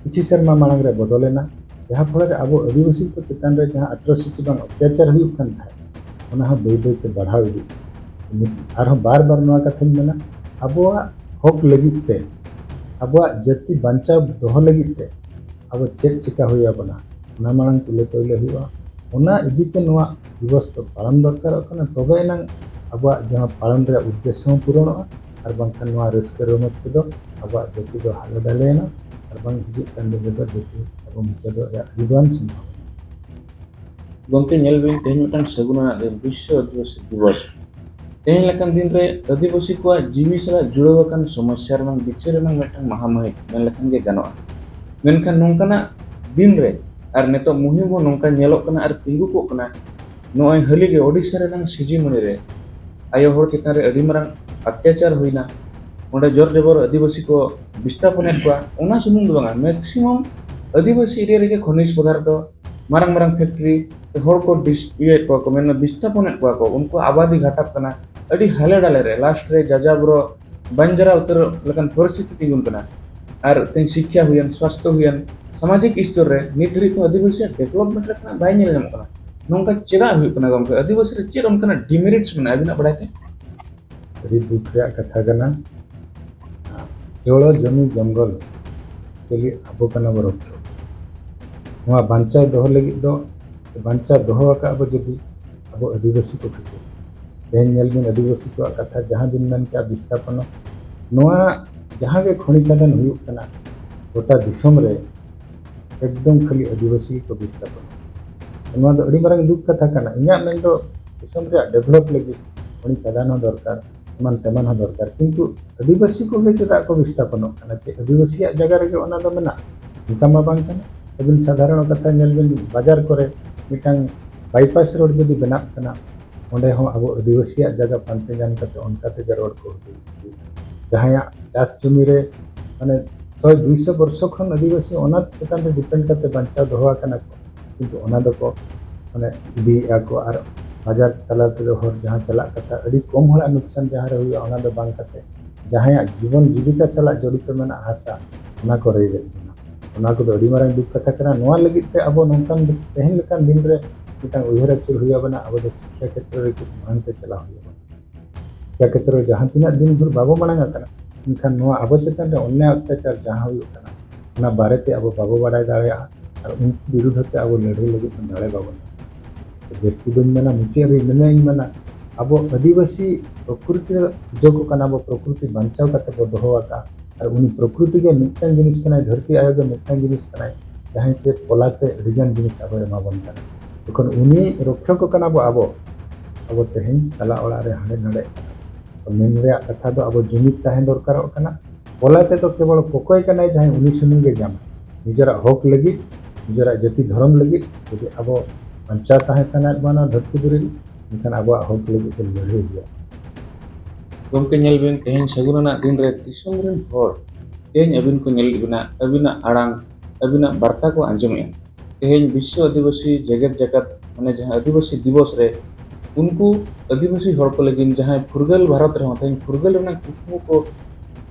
ᱠᱤᱪᱷᱩ ᱥᱮᱨᱢᱟ ᱢᱟᱲᱟᱝ ᱨᱮ ᱵᱚᱫᱚᱞᱮᱱᱟ, ᱡᱟᱦᱟᱸ ᱯᱷᱚᱞᱚ ᱨᱮ ᱟᱵᱚ ᱟᱹᱫᱤᱵᱟᱹᱥᱤ ᱠᱚ ᱪᱮᱛᱟᱱ ᱨᱮ ᱡᱟᱦᱟᱸ ᱟᱴᱨᱚᱥᱤᱴᱤ ᱵᱟᱝ ᱚᱛᱛᱟᱪᱟᱨ ᱦᱩᱭᱩᱜ ᱠᱟᱱ ᱛᱟᱦᱮᱸᱫ, ᱚᱱᱟ ᱦᱚᱸ ᱵᱟᱹᱭ ᱵᱟᱹᱭᱛᱮ ᱵᱟᱲᱦᱟᱣ ᱤᱫᱤᱜ ᱠᱟᱱᱟ᱾ ᱟᱨᱦᱚᱸ ᱵᱟᱨ ᱵᱟᱨ ᱱᱚᱣᱟ ᱠᱟᱛᱷᱟᱧ ᱢᱮᱱᱟ, ᱟᱵᱚᱣᱟᱜ ᱦᱚᱠ ᱞᱟᱹᱜᱤᱫ ᱛᱮ, ᱟᱵᱚᱣᱟᱜ ᱡᱟᱹᱛᱤ ᱵᱟᱧᱪᱟᱣ ᱫᱚᱦᱚ ᱞᱟᱹᱜᱤᱫ ᱛᱮ ᱟᱵᱚ ᱪᱮᱫ ᱪᱤᱠᱟ ᱦᱩᱭ ᱟᱵᱚᱱᱟ, ᱚᱱᱟ ᱢᱟᱲᱟᱝ ᱛᱩᱞᱟᱹ ᱯᱟᱹᱭᱞᱟᱹ ᱦᱩᱭᱩᱜᱼᱟ᱾ ᱚᱱᱟ ᱤᱫᱤ ᱛᱮ ᱱᱚᱣᱟ ᱫᱤᱵᱚᱥ ᱫᱚ ᱯᱟᱞᱚᱱ ᱫᱚᱨᱠᱟᱨᱚᱜ ᱠᱟᱱᱟ, ᱛᱚᱵᱮ ᱮᱱᱟᱝ ᱟᱵᱚᱣᱟᱜ ᱡᱟᱦᱟᱸ ᱯᱟᱞᱚᱱ ᱨᱮᱭᱟᱜ ᱩᱫᱽᱫᱮᱥᱥᱚ ᱦᱚᱸ ᱯᱩᱨᱚᱱᱚᱜᱼᱟ, ᱟᱨ ᱵᱟᱝᱠᱷᱟᱱ ᱱᱚᱣᱟ ᱨᱟᱹᱥᱠᱟᱹ ᱨᱚᱢᱚᱡᱽ ᱛᱮᱫᱚ ᱟᱵᱚᱣᱟᱜ ᱡᱟᱹᱛᱤ ᱫᱚ ᱦᱟᱞᱮ ᱰᱟᱞᱮᱭᱮᱱᱟ, ᱟᱨ ᱵᱟᱝ ᱦᱤᱡᱩᱜ ᱠᱟᱱ ᱫᱤᱱ ᱨᱮᱫᱚ ᱡᱟᱹᱛᱤ ᱟᱵᱚ ᱢᱩᱪᱟᱹᱫᱚᱜ ᱨᱮᱭᱟᱜ ᱟᱹᱰᱤ ᱜᱟᱱ ᱥᱚᱢᱵᱷᱟᱵᱚᱱᱟ᱾ ᱜᱚᱢᱠᱮ, ᱧᱮᱞ ᱵᱤᱱ, ᱛᱮᱦᱮᱧ ᱢᱤᱫᱴᱟᱝ ᱥᱟᱹᱜᱩᱱ ᱟᱱᱟᱜ ᱫᱤᱱ, ᱵᱤᱥᱥᱚ ᱟᱹᱫᱤᱵᱟᱹᱥᱤ ᱫᱤᱵᱚᱥ᱾ ᱛᱮᱦᱮᱧ ᱞᱮᱠᱟᱱ ᱫᱤᱱ ᱨᱮ ᱟᱹᱫᱤᱵᱟᱹᱥᱤ ᱠᱚᱣᱟᱜ ᱡᱤᱣᱤ ᱥᱟᱞᱟᱜ ᱡᱩᱲᱟᱹᱣ ᱟᱠᱟᱱ ᱥᱚᱢᱚᱥᱥᱟ ᱨᱮᱱᱟᱜ ᱵᱤᱪᱟᱹᱨ ᱨᱮᱱᱟᱜ ᱢᱤᱫᱴᱟᱝ ᱢᱟᱦᱟ ᱢᱟᱹᱦᱤᱛ ᱢᱮᱱ ᱞᱮᱠᱷᱟᱱ ᱜᱮ ᱜᱟᱱᱚᱜᱼᱟ᱾ ᱢᱮᱱᱠᱷᱟᱱ ᱱᱚᱝᱠᱟᱱᱟᱜ ᱫᱤᱱ ᱨᱮ ᱟᱨ ᱱᱤᱛᱚᱜ ᱢᱩᱦᱤᱢ ᱦᱚᱸ ᱱᱚᱝᱠᱟ ᱧᱮᱞᱚᱜ ᱠᱟᱱᱟ ᱟᱨ ᱛᱤᱸᱜᱩ ᱠᱚᱜ ᱠᱟᱱᱟ᱾ ᱱᱚᱜᱼᱚᱭ ᱦᱟᱹᱞᱤ ᱜᱮ ᱳᱰᱤᱥᱟ ᱨᱮᱱᱟᱝ ᱥᱤᱡᱤᱢᱩᱱᱤ ᱨᱮ ᱟᱭᱳ ᱦᱚᱲ ᱪᱮᱛᱟᱱ ᱨᱮ ᱟᱹᱰᱤ ᱢᱟᱨᱟᱝ ᱚᱛᱛᱟᱪᱟᱨ ᱦᱩᱭᱱᱟ᱾ ᱚᱸᱰᱮ ᱡᱳᱨ ᱡᱚᱵᱚᱨ ᱟᱹᱫᱤᱵᱟᱹᱥᱤ ᱠᱚ ᱵᱤᱥᱛᱷᱟᱯᱚᱱᱮᱫ ᱠᱚᱣᱟ᱾ ᱚᱱᱟ ᱥᱩᱢᱩᱝ ᱫᱚ ᱵᱟᱝᱟ, ᱢᱮᱠᱥᱤᱢᱟᱢ ᱟᱹᱫᱤᱵᱟᱹᱥᱤ ᱮᱨᱤᱭᱟ ᱨᱮᱜᱮ ᱠᱷᱚᱱᱤᱡᱽ ᱯᱚᱫᱟᱨᱛᱷᱚ, ᱢᱟᱨᱟᱝ ᱢᱟᱨᱟᱝ ᱯᱷᱮᱠᱴᱨᱤ, ᱦᱚᱲ ᱠᱚ ᱰᱤᱥ-, ᱤᱭᱟᱹᱭᱮᱫ ᱠᱚᱣᱟ ᱠᱚ, ᱢᱮᱱᱫᱚ ᱵᱤᱥᱛᱷᱟᱯᱚᱱᱮᱫ ᱠᱚᱣᱟ ᱠᱚ, ᱩᱱᱠᱩ ᱟᱵᱟᱫᱤ ᱜᱷᱟᱴᱟᱜ ᱠᱟᱱᱟ, ᱟᱹᱰᱤ ᱦᱟᱞᱮ ᱰᱟᱞᱮ ᱨᱮ, ᱞᱟᱥᱴ ᱨᱮ ᱡᱟᱡᱟᱵᱨᱚ ᱵᱟᱧᱡᱟᱨᱟ ᱩᱛᱟᱹᱨᱚᱜ ᱞᱮᱠᱟᱱ ᱯᱚᱨᱤᱥᱛᱷᱤᱛᱤ ᱛᱤᱸᱜᱩᱱ ᱠᱟᱱᱟ᱾ ᱟᱨ ᱛᱮᱦᱮᱧ ᱥᱤᱠᱠᱷᱟ ᱦᱩᱭᱮᱱ, ᱥᱣᱟᱥᱛᱷᱚ ᱦᱩᱭᱮᱱ, ᱥᱟᱢᱟᱡᱤᱠ ᱥᱛᱚᱨ ᱨᱮ ᱱᱤᱛ ᱫᱷᱟᱹᱨᱤᱡ ᱦᱚᱸ ᱟᱹᱫᱤᱵᱟᱹᱥᱤᱭᱟᱜ ᱰᱮᱵᱷᱞᱚᱯᱢᱮᱱᱴ ᱞᱮᱠᱟᱱᱟᱜ ᱵᱟᱭ ᱧᱮᱞ ᱧᱟᱢᱚᱜ ᱠᱟᱱᱟ᱾ ᱱᱚᱝᱠᱟ ᱪᱮᱫᱟᱜ ᱦᱩᱭᱩᱜ ᱠᱟᱱᱟ ᱜᱚᱢᱠᱮ? ᱟᱹᱫᱤᱵᱟᱹᱥᱤ ᱨᱮ ᱪᱮᱫ ᱚᱱᱠᱟᱱᱟᱜ ᱰᱤᱢᱮᱨᱤᱴᱥ ᱢᱮᱱᱟᱜᱼᱟ ᱟᱹᱵᱤᱱᱟᱜ ᱵᱟᱲᱟᱭ ᱛᱮ? ᱟᱹᱰᱤ ᱫᱩᱠ ᱨᱮᱭᱟᱜ ᱠᱟᱛᱷᱟ ᱠᱟᱱᱟ᱾ ᱡᱚᱲᱚ ᱡᱚᱢᱤ ᱡᱚᱝᱜᱚᱞ actually ᱟᱵᱚ ᱠᱟᱱᱟ ᱵᱚ ᱨᱚᱠᱠᱷᱚᱠ᱾ ᱱᱚᱣᱟ ᱵᱟᱧᱪᱟᱣ ᱫᱚᱦᱚ ᱞᱟᱹᱜᱤᱫ ᱫᱚ, ᱵᱟᱧᱪᱟᱣ ᱫᱚᱦᱚ ᱟᱠᱟᱫ ᱵᱚ ᱡᱩᱫᱤ ᱟᱵᱚ ᱟᱹᱫᱤᱵᱟᱹᱥᱤ ᱠᱚ ᱠᱷᱟᱹᱛᱤᱨ᱾ ᱛᱮᱦᱮᱧ ᱧᱮᱞ ᱵᱤᱱ, ᱟᱹᱫᱤᱵᱟᱹᱥᱤ ᱠᱚᱣᱟᱜ ᱠᱟᱛᱷᱟ ᱡᱟᱦᱟᱸ ᱵᱤᱱ ᱢᱮᱱ ᱠᱮᱜᱼᱟ, ᱵᱤᱥᱛᱷᱟᱯᱚᱱ, ᱱᱚᱣᱟ ᱡᱟᱦᱟᱸ ᱜᱮ ᱠᱷᱚᱱᱤ ᱠᱷᱟᱫᱟᱱ ᱦᱩᱭᱩᱜ ᱠᱟᱱᱟ ᱜᱚᱴᱟ ᱫᱤᱥᱚᱢ ᱨᱮ, ᱮᱠᱫᱚᱢ ᱠᱷᱟᱹᱞᱤ ᱟᱹᱫᱤᱵᱟᱹᱥᱤ ᱜᱮᱠᱚ ᱵᱤᱥᱛᱷᱟᱯᱚᱱ᱾ ᱱᱚᱣᱟ ᱫᱚ ᱟᱹᱰᱤ ᱢᱟᱨᱟᱝ ᱫᱩᱠ ᱠᱟᱛᱷᱟ ᱠᱟᱱᱟ᱾ ᱤᱧᱟᱹᱜ ᱢᱮᱱ ᱫᱚ ᱫᱤᱥᱚᱢ ᱨᱮᱭᱟᱜ ᱰᱮᱵᱷᱞᱚᱯ ᱞᱟᱹᱜᱤᱫ ᱠᱷᱚᱱᱤ ᱠᱷᱟᱫᱟᱱ ᱦᱚᱸ ᱫᱚᱨᱠᱟᱨ, ᱮᱢᱟᱱ ᱛᱮᱢᱟᱱ ᱦᱚᱸ ᱫᱚᱨᱠᱟᱨ, ᱠᱤᱱᱛᱩ ᱟᱹᱫᱤᱵᱟᱹᱥᱤ ᱠᱚᱜᱮ ᱪᱮᱫᱟᱜ ᱠᱚ ᱵᱤᱥᱛᱷᱟᱯᱚᱱᱚᱜ ᱠᱟᱱᱟ? ᱪᱮᱫ ᱟᱹᱫᱤᱵᱟᱹᱥᱤᱭᱟᱜ ᱡᱟᱭᱜᱟ ᱨᱮᱜᱮ ᱚᱱᱟ ᱫᱚ ᱢᱮᱱᱟᱜᱼᱟ? ᱚᱱᱠᱟ ᱢᱟ ᱵᱟᱝ ᱠᱟᱱᱟ᱾ ᱟᱹᱵᱤᱱ ᱥᱟᱫᱷᱟᱨᱚᱱ ᱠᱟᱛᱷᱟ ᱧᱮᱞ ᱵᱤᱱ, ᱵᱟᱡᱟᱨ ᱠᱚᱨᱮ ᱢᱤᱫᱴᱟᱝ ᱵᱟᱭᱯᱟᱥ ᱨᱳᱰ ᱡᱩᱫᱤ ᱵᱮᱱᱟᱜ ᱠᱟᱱᱟ, ᱚᱸᱰᱮ ᱦᱚᱸ ᱟᱵᱚ ᱟᱹᱫᱤᱵᱟᱹᱥᱤᱭᱟᱜ ᱡᱟᱭᱜᱟ ᱯᱟᱱᱛᱮ ᱧᱟᱢ ᱠᱟᱛᱮ ᱚᱱᱠᱟ ᱛᱮᱜᱮ ᱨᱳᱰ ᱠᱚ ᱦᱩᱭᱩᱜ᱾ ᱡᱟᱦᱟᱸᱭᱟᱜ ᱪᱟᱥ ᱡᱩᱢᱤ ᱨᱮ ᱢᱟᱱᱮ ᱥᱚᱭ ᱫᱩᱭᱥᱚ ᱵᱚᱨᱥᱚ ᱠᱷᱚᱱ ᱟᱹᱫᱤᱵᱟᱹᱥᱤ ᱚᱱᱟ ᱪᱮᱛᱟᱱ ᱨᱮ ᱰᱤᱯᱮᱱᱰ ᱠᱟᱛᱮ ᱵᱟᱧᱪᱟᱣ ᱫᱚᱦᱚ ᱟᱠᱟᱱᱟ ᱠᱚ, ᱠᱤᱱᱛᱩ ᱚᱱᱟ ᱫᱚᱠᱚ ᱢᱟᱱᱮ ᱤᱫᱤᱭᱮᱫᱼᱟ ᱠᱚ᱾ ᱟᱨ ᱵᱟᱡᱟᱨ ᱛᱟᱞᱟ ᱛᱮᱫᱚ ᱦᱚᱲ ᱡᱟᱦᱟᱸ ᱪᱟᱞᱟᱜ ᱠᱟᱛᱷᱟ, ᱟᱹᱰᱤ ᱠᱚᱢ ᱦᱚᱲᱟᱜ ᱱᱩᱠᱥᱟᱱ ᱡᱟᱦᱟᱸ ᱨᱮ ᱦᱩᱭᱩᱜᱼᱟ, ᱚᱱᱟ ᱫᱚ ᱵᱟᱝ ᱠᱟᱛᱮ ᱡᱟᱦᱟᱸᱭᱟᱜ ᱡᱤᱵᱚᱱ ᱡᱤᱵᱤᱠᱟ ᱥᱟᱞᱟᱜ ᱡᱚᱲᱤᱛᱚ ᱢᱮᱱᱟᱜ ᱦᱟᱥᱟ, ᱚᱱᱟ ᱠᱚ ᱨᱮᱡᱮᱫ ᱵᱚᱱᱟ᱾ ᱚᱱᱟ ᱠᱚᱫᱚ ᱟᱹᱰᱤ ᱢᱟᱨᱟᱝ ᱫᱩᱠ ᱠᱟᱛᱷᱟ ᱠᱟᱱᱟ᱾ ᱱᱚᱣᱟ ᱞᱟᱹᱜᱤᱫ ᱛᱮ ᱟᱵᱚ ᱱᱚᱝᱠᱟᱱ ᱛᱮᱦᱮᱧ ᱞᱮᱠᱟᱱ ᱫᱤᱱ ᱨᱮ ᱢᱤᱫᱴᱟᱝ ᱩᱭᱦᱟᱹᱨ ᱟᱹᱪᱩᱨ ᱦᱩᱭ ᱟᱵᱚᱱᱟ᱾ ᱟᱵᱚ ᱫᱚ ᱥᱤᱠᱠᱷᱟ ᱠᱷᱮᱛᱨᱚ ᱨᱮ ᱠᱟᱹᱡ ᱢᱟᱲᱟᱝ ᱛᱮ ᱪᱟᱞᱟᱣ ᱦᱩᱭ ᱟᱵᱚᱱᱟ᱾ ᱥᱤᱠᱠᱷᱟ ᱠᱷᱮᱛᱨᱚ ᱨᱮ ᱡᱟᱦᱟᱸ ᱛᱤᱱᱟᱹᱜ ᱫᱤᱱ ᱵᱷᱳᱨ ᱵᱟᱵᱚ ᱢᱟᱲᱟᱝ ᱟᱠᱟᱱᱟ, ᱢᱮᱱᱠᱷᱟᱱ ᱱᱚᱣᱟ ᱟᱵᱚ ᱪᱮᱛᱟᱱ ᱨᱮ ᱚᱱᱱᱭᱟᱭ ᱚᱛᱛᱟᱪᱟᱨ ᱡᱟᱦᱟᱸ ᱦᱩᱭᱩᱜ ᱠᱟᱱᱟ, ᱚᱱᱟ ᱵᱟᱨᱮᱛᱮ ᱟᱵᱚ ᱵᱟᱵᱚ ᱵᱟᱰᱟᱭ ᱫᱟᱲᱮᱭᱟᱜᱼᱟ ᱟᱨ ᱩᱱᱠᱩ ᱵᱤᱨᱩᱫᱷ ᱛᱮ ᱟᱵᱚ ᱞᱟᱹᱲᱦᱟᱹᱭ ᱞᱟᱹᱜᱤᱫ ᱦᱚᱸ ᱫᱟᱲᱮ ᱵᱟᱵᱚᱱ ᱧᱟᱢᱟ᱾ ᱡᱟᱹᱥᱛᱤ ᱵᱟᱹᱧ ᱢᱮᱱᱟ, ᱢᱩᱪᱟᱹᱫ ᱨᱮ ᱱᱤᱱᱟᱹᱜ ᱤᱧ ᱢᱮᱱᱟ, ᱟᱵᱚ ᱟᱹᱫᱤᱵᱟᱹᱥᱤ ᱯᱨᱚᱠᱨᱤᱛᱤ ᱨᱮ ᱡᱚᱜᱚ ᱠᱟᱱᱟ ᱵᱚ, ᱯᱨᱚᱠᱨᱤᱛᱤ ᱵᱟᱧᱪᱟᱣ ᱠᱟᱛᱮ ᱵᱚ ᱫᱚᱦᱚ ᱟᱠᱟᱫᱼᱟ᱾ ᱟᱨ ᱩᱱᱤ ᱯᱨᱚᱠᱨᱤᱛᱤ ᱜᱮ ᱢᱤᱫᱴᱟᱝ ᱡᱤᱱᱤᱥ ᱠᱟᱱᱟᱭ, ᱫᱷᱟᱹᱨᱛᱤ ᱟᱭᱳ ᱜᱮ ᱢᱤᱫᱴᱟᱝ ᱡᱤᱱᱤᱥ ᱠᱟᱱᱟᱭ, ᱡᱟᱦᱟᱸᱭ ᱪᱮ ᱯᱚᱞᱟᱛᱮ ᱟᱹᱰᱤᱜᱟᱱ ᱡᱤᱱᱤᱥ ᱟᱵᱚᱭ ᱮᱢᱟ ᱵᱚᱱ ᱠᱟᱱᱟ᱾ ᱡᱚᱠᱷᱚᱱ ᱩᱱᱤ ᱨᱚᱠᱠᱷᱚᱠ ᱠᱟᱱᱟ ᱵᱚ ᱟᱵᱚ, ᱟᱵᱚ ᱛᱮᱦᱮᱧ ᱛᱟᱞᱟ ᱚᱲᱟᱜ ᱨᱮ ᱦᱟᱸᱰᱮ ᱱᱟᱰᱮ ᱠᱟᱱᱟ᱾ ᱛᱚ ᱢᱮᱱ ᱨᱮᱭᱟᱜ ᱠᱟᱛᱷᱟ ᱫᱚ ᱟᱵᱚ ᱡᱩᱢᱤᱫ ᱛᱟᱦᱮᱸ ᱫᱚᱨᱠᱟᱨᱚᱜ ᱠᱟᱱᱟ᱾ ᱯᱚᱞᱟᱛᱮ ᱫᱚ ᱠᱮᱵᱚᱞ ᱠᱚᱠᱚᱭ ᱠᱟᱱᱟᱭ ᱡᱟᱦᱟᱸᱭ, ᱩᱱᱤ ᱥᱩᱢᱩᱝ ᱜᱮ ᱧᱟᱢᱟ᱾ ᱱᱤᱡᱮᱨᱟᱜ ᱦᱚᱠ ᱞᱟᱹᱜᱤᱫ, ᱱᱤᱡᱮᱨᱟᱜ ᱡᱟᱹᱛᱤ ᱫᱷᱚᱨᱚᱢ ᱞᱟᱹᱜᱤᱫ ᱡᱩᱫᱤ ᱟᱵᱚ ᱵᱟᱧᱪᱟᱣ ᱛᱟᱦᱮᱸ ᱥᱟᱱᱟᱭᱮᱫ ᱵᱚᱱᱟ ᱫᱷᱟᱹᱨᱛᱤ ᱯᱩᱨᱤ ᱨᱮ, ᱮᱱᱠᱷᱟᱱ ᱟᱵᱚᱣᱟᱜ ᱦᱚᱠ ᱞᱟᱹᱜᱤᱫ ᱛᱮ ᱞᱟᱹᱲᱦᱟᱹᱭ ᱦᱩᱭᱩᱜᱼᱟ᱾ ᱜᱚᱢᱠᱮ, ᱧᱮᱞ ᱵᱤᱱ, ᱛᱮᱦᱮᱧ ᱥᱟᱹᱜᱩᱱ ᱟᱱᱟᱜ ᱫᱤᱱ ᱨᱮ ᱫᱤᱥᱚᱢ ᱨᱮᱱ ᱦᱚᱲ ᱛᱮᱦᱮᱧ ᱟᱹᱵᱤᱱ ᱠᱚ ᱧᱮᱞᱮᱫ ᱵᱤᱱᱟ, ᱟᱹᱵᱤᱱᱟᱜ ᱟᱲᱟᱝ, ᱟᱹᱵᱤᱱᱟᱜ ᱵᱟᱨᱛᱟ ᱠᱚ ᱟᱸᱡᱚᱢᱮᱫᱼᱟ᱾ ᱛᱮᱦᱮᱧ ᱵᱤᱥᱥᱚ ᱟᱹᱫᱤᱵᱟᱹᱥᱤ ᱡᱮᱜᱮᱛ ᱡᱟᱠᱟᱛ, ᱢᱟᱱᱮ ᱡᱟᱦᱟᱸ ᱟᱹᱫᱤᱵᱟᱹᱥᱤ ᱫᱤᱵᱚᱥ ᱨᱮ, ᱩᱱᱠᱩ ᱟᱹᱫᱤᱵᱟᱹᱥᱤ ᱦᱚᱲ ᱠᱚ ᱞᱟᱹᱜᱤᱫ ᱡᱟᱦᱟᱸᱭ ᱯᱷᱩᱨᱜᱟᱹᱞ ᱵᱷᱟᱨᱚᱛ ᱨᱮᱦᱚᱸ ᱛᱮᱦᱮᱧ ᱯᱷᱩᱨᱜᱟᱹᱞ ᱨᱮᱱᱟᱜ ᱠᱩᱠᱢᱩ ᱠᱚ,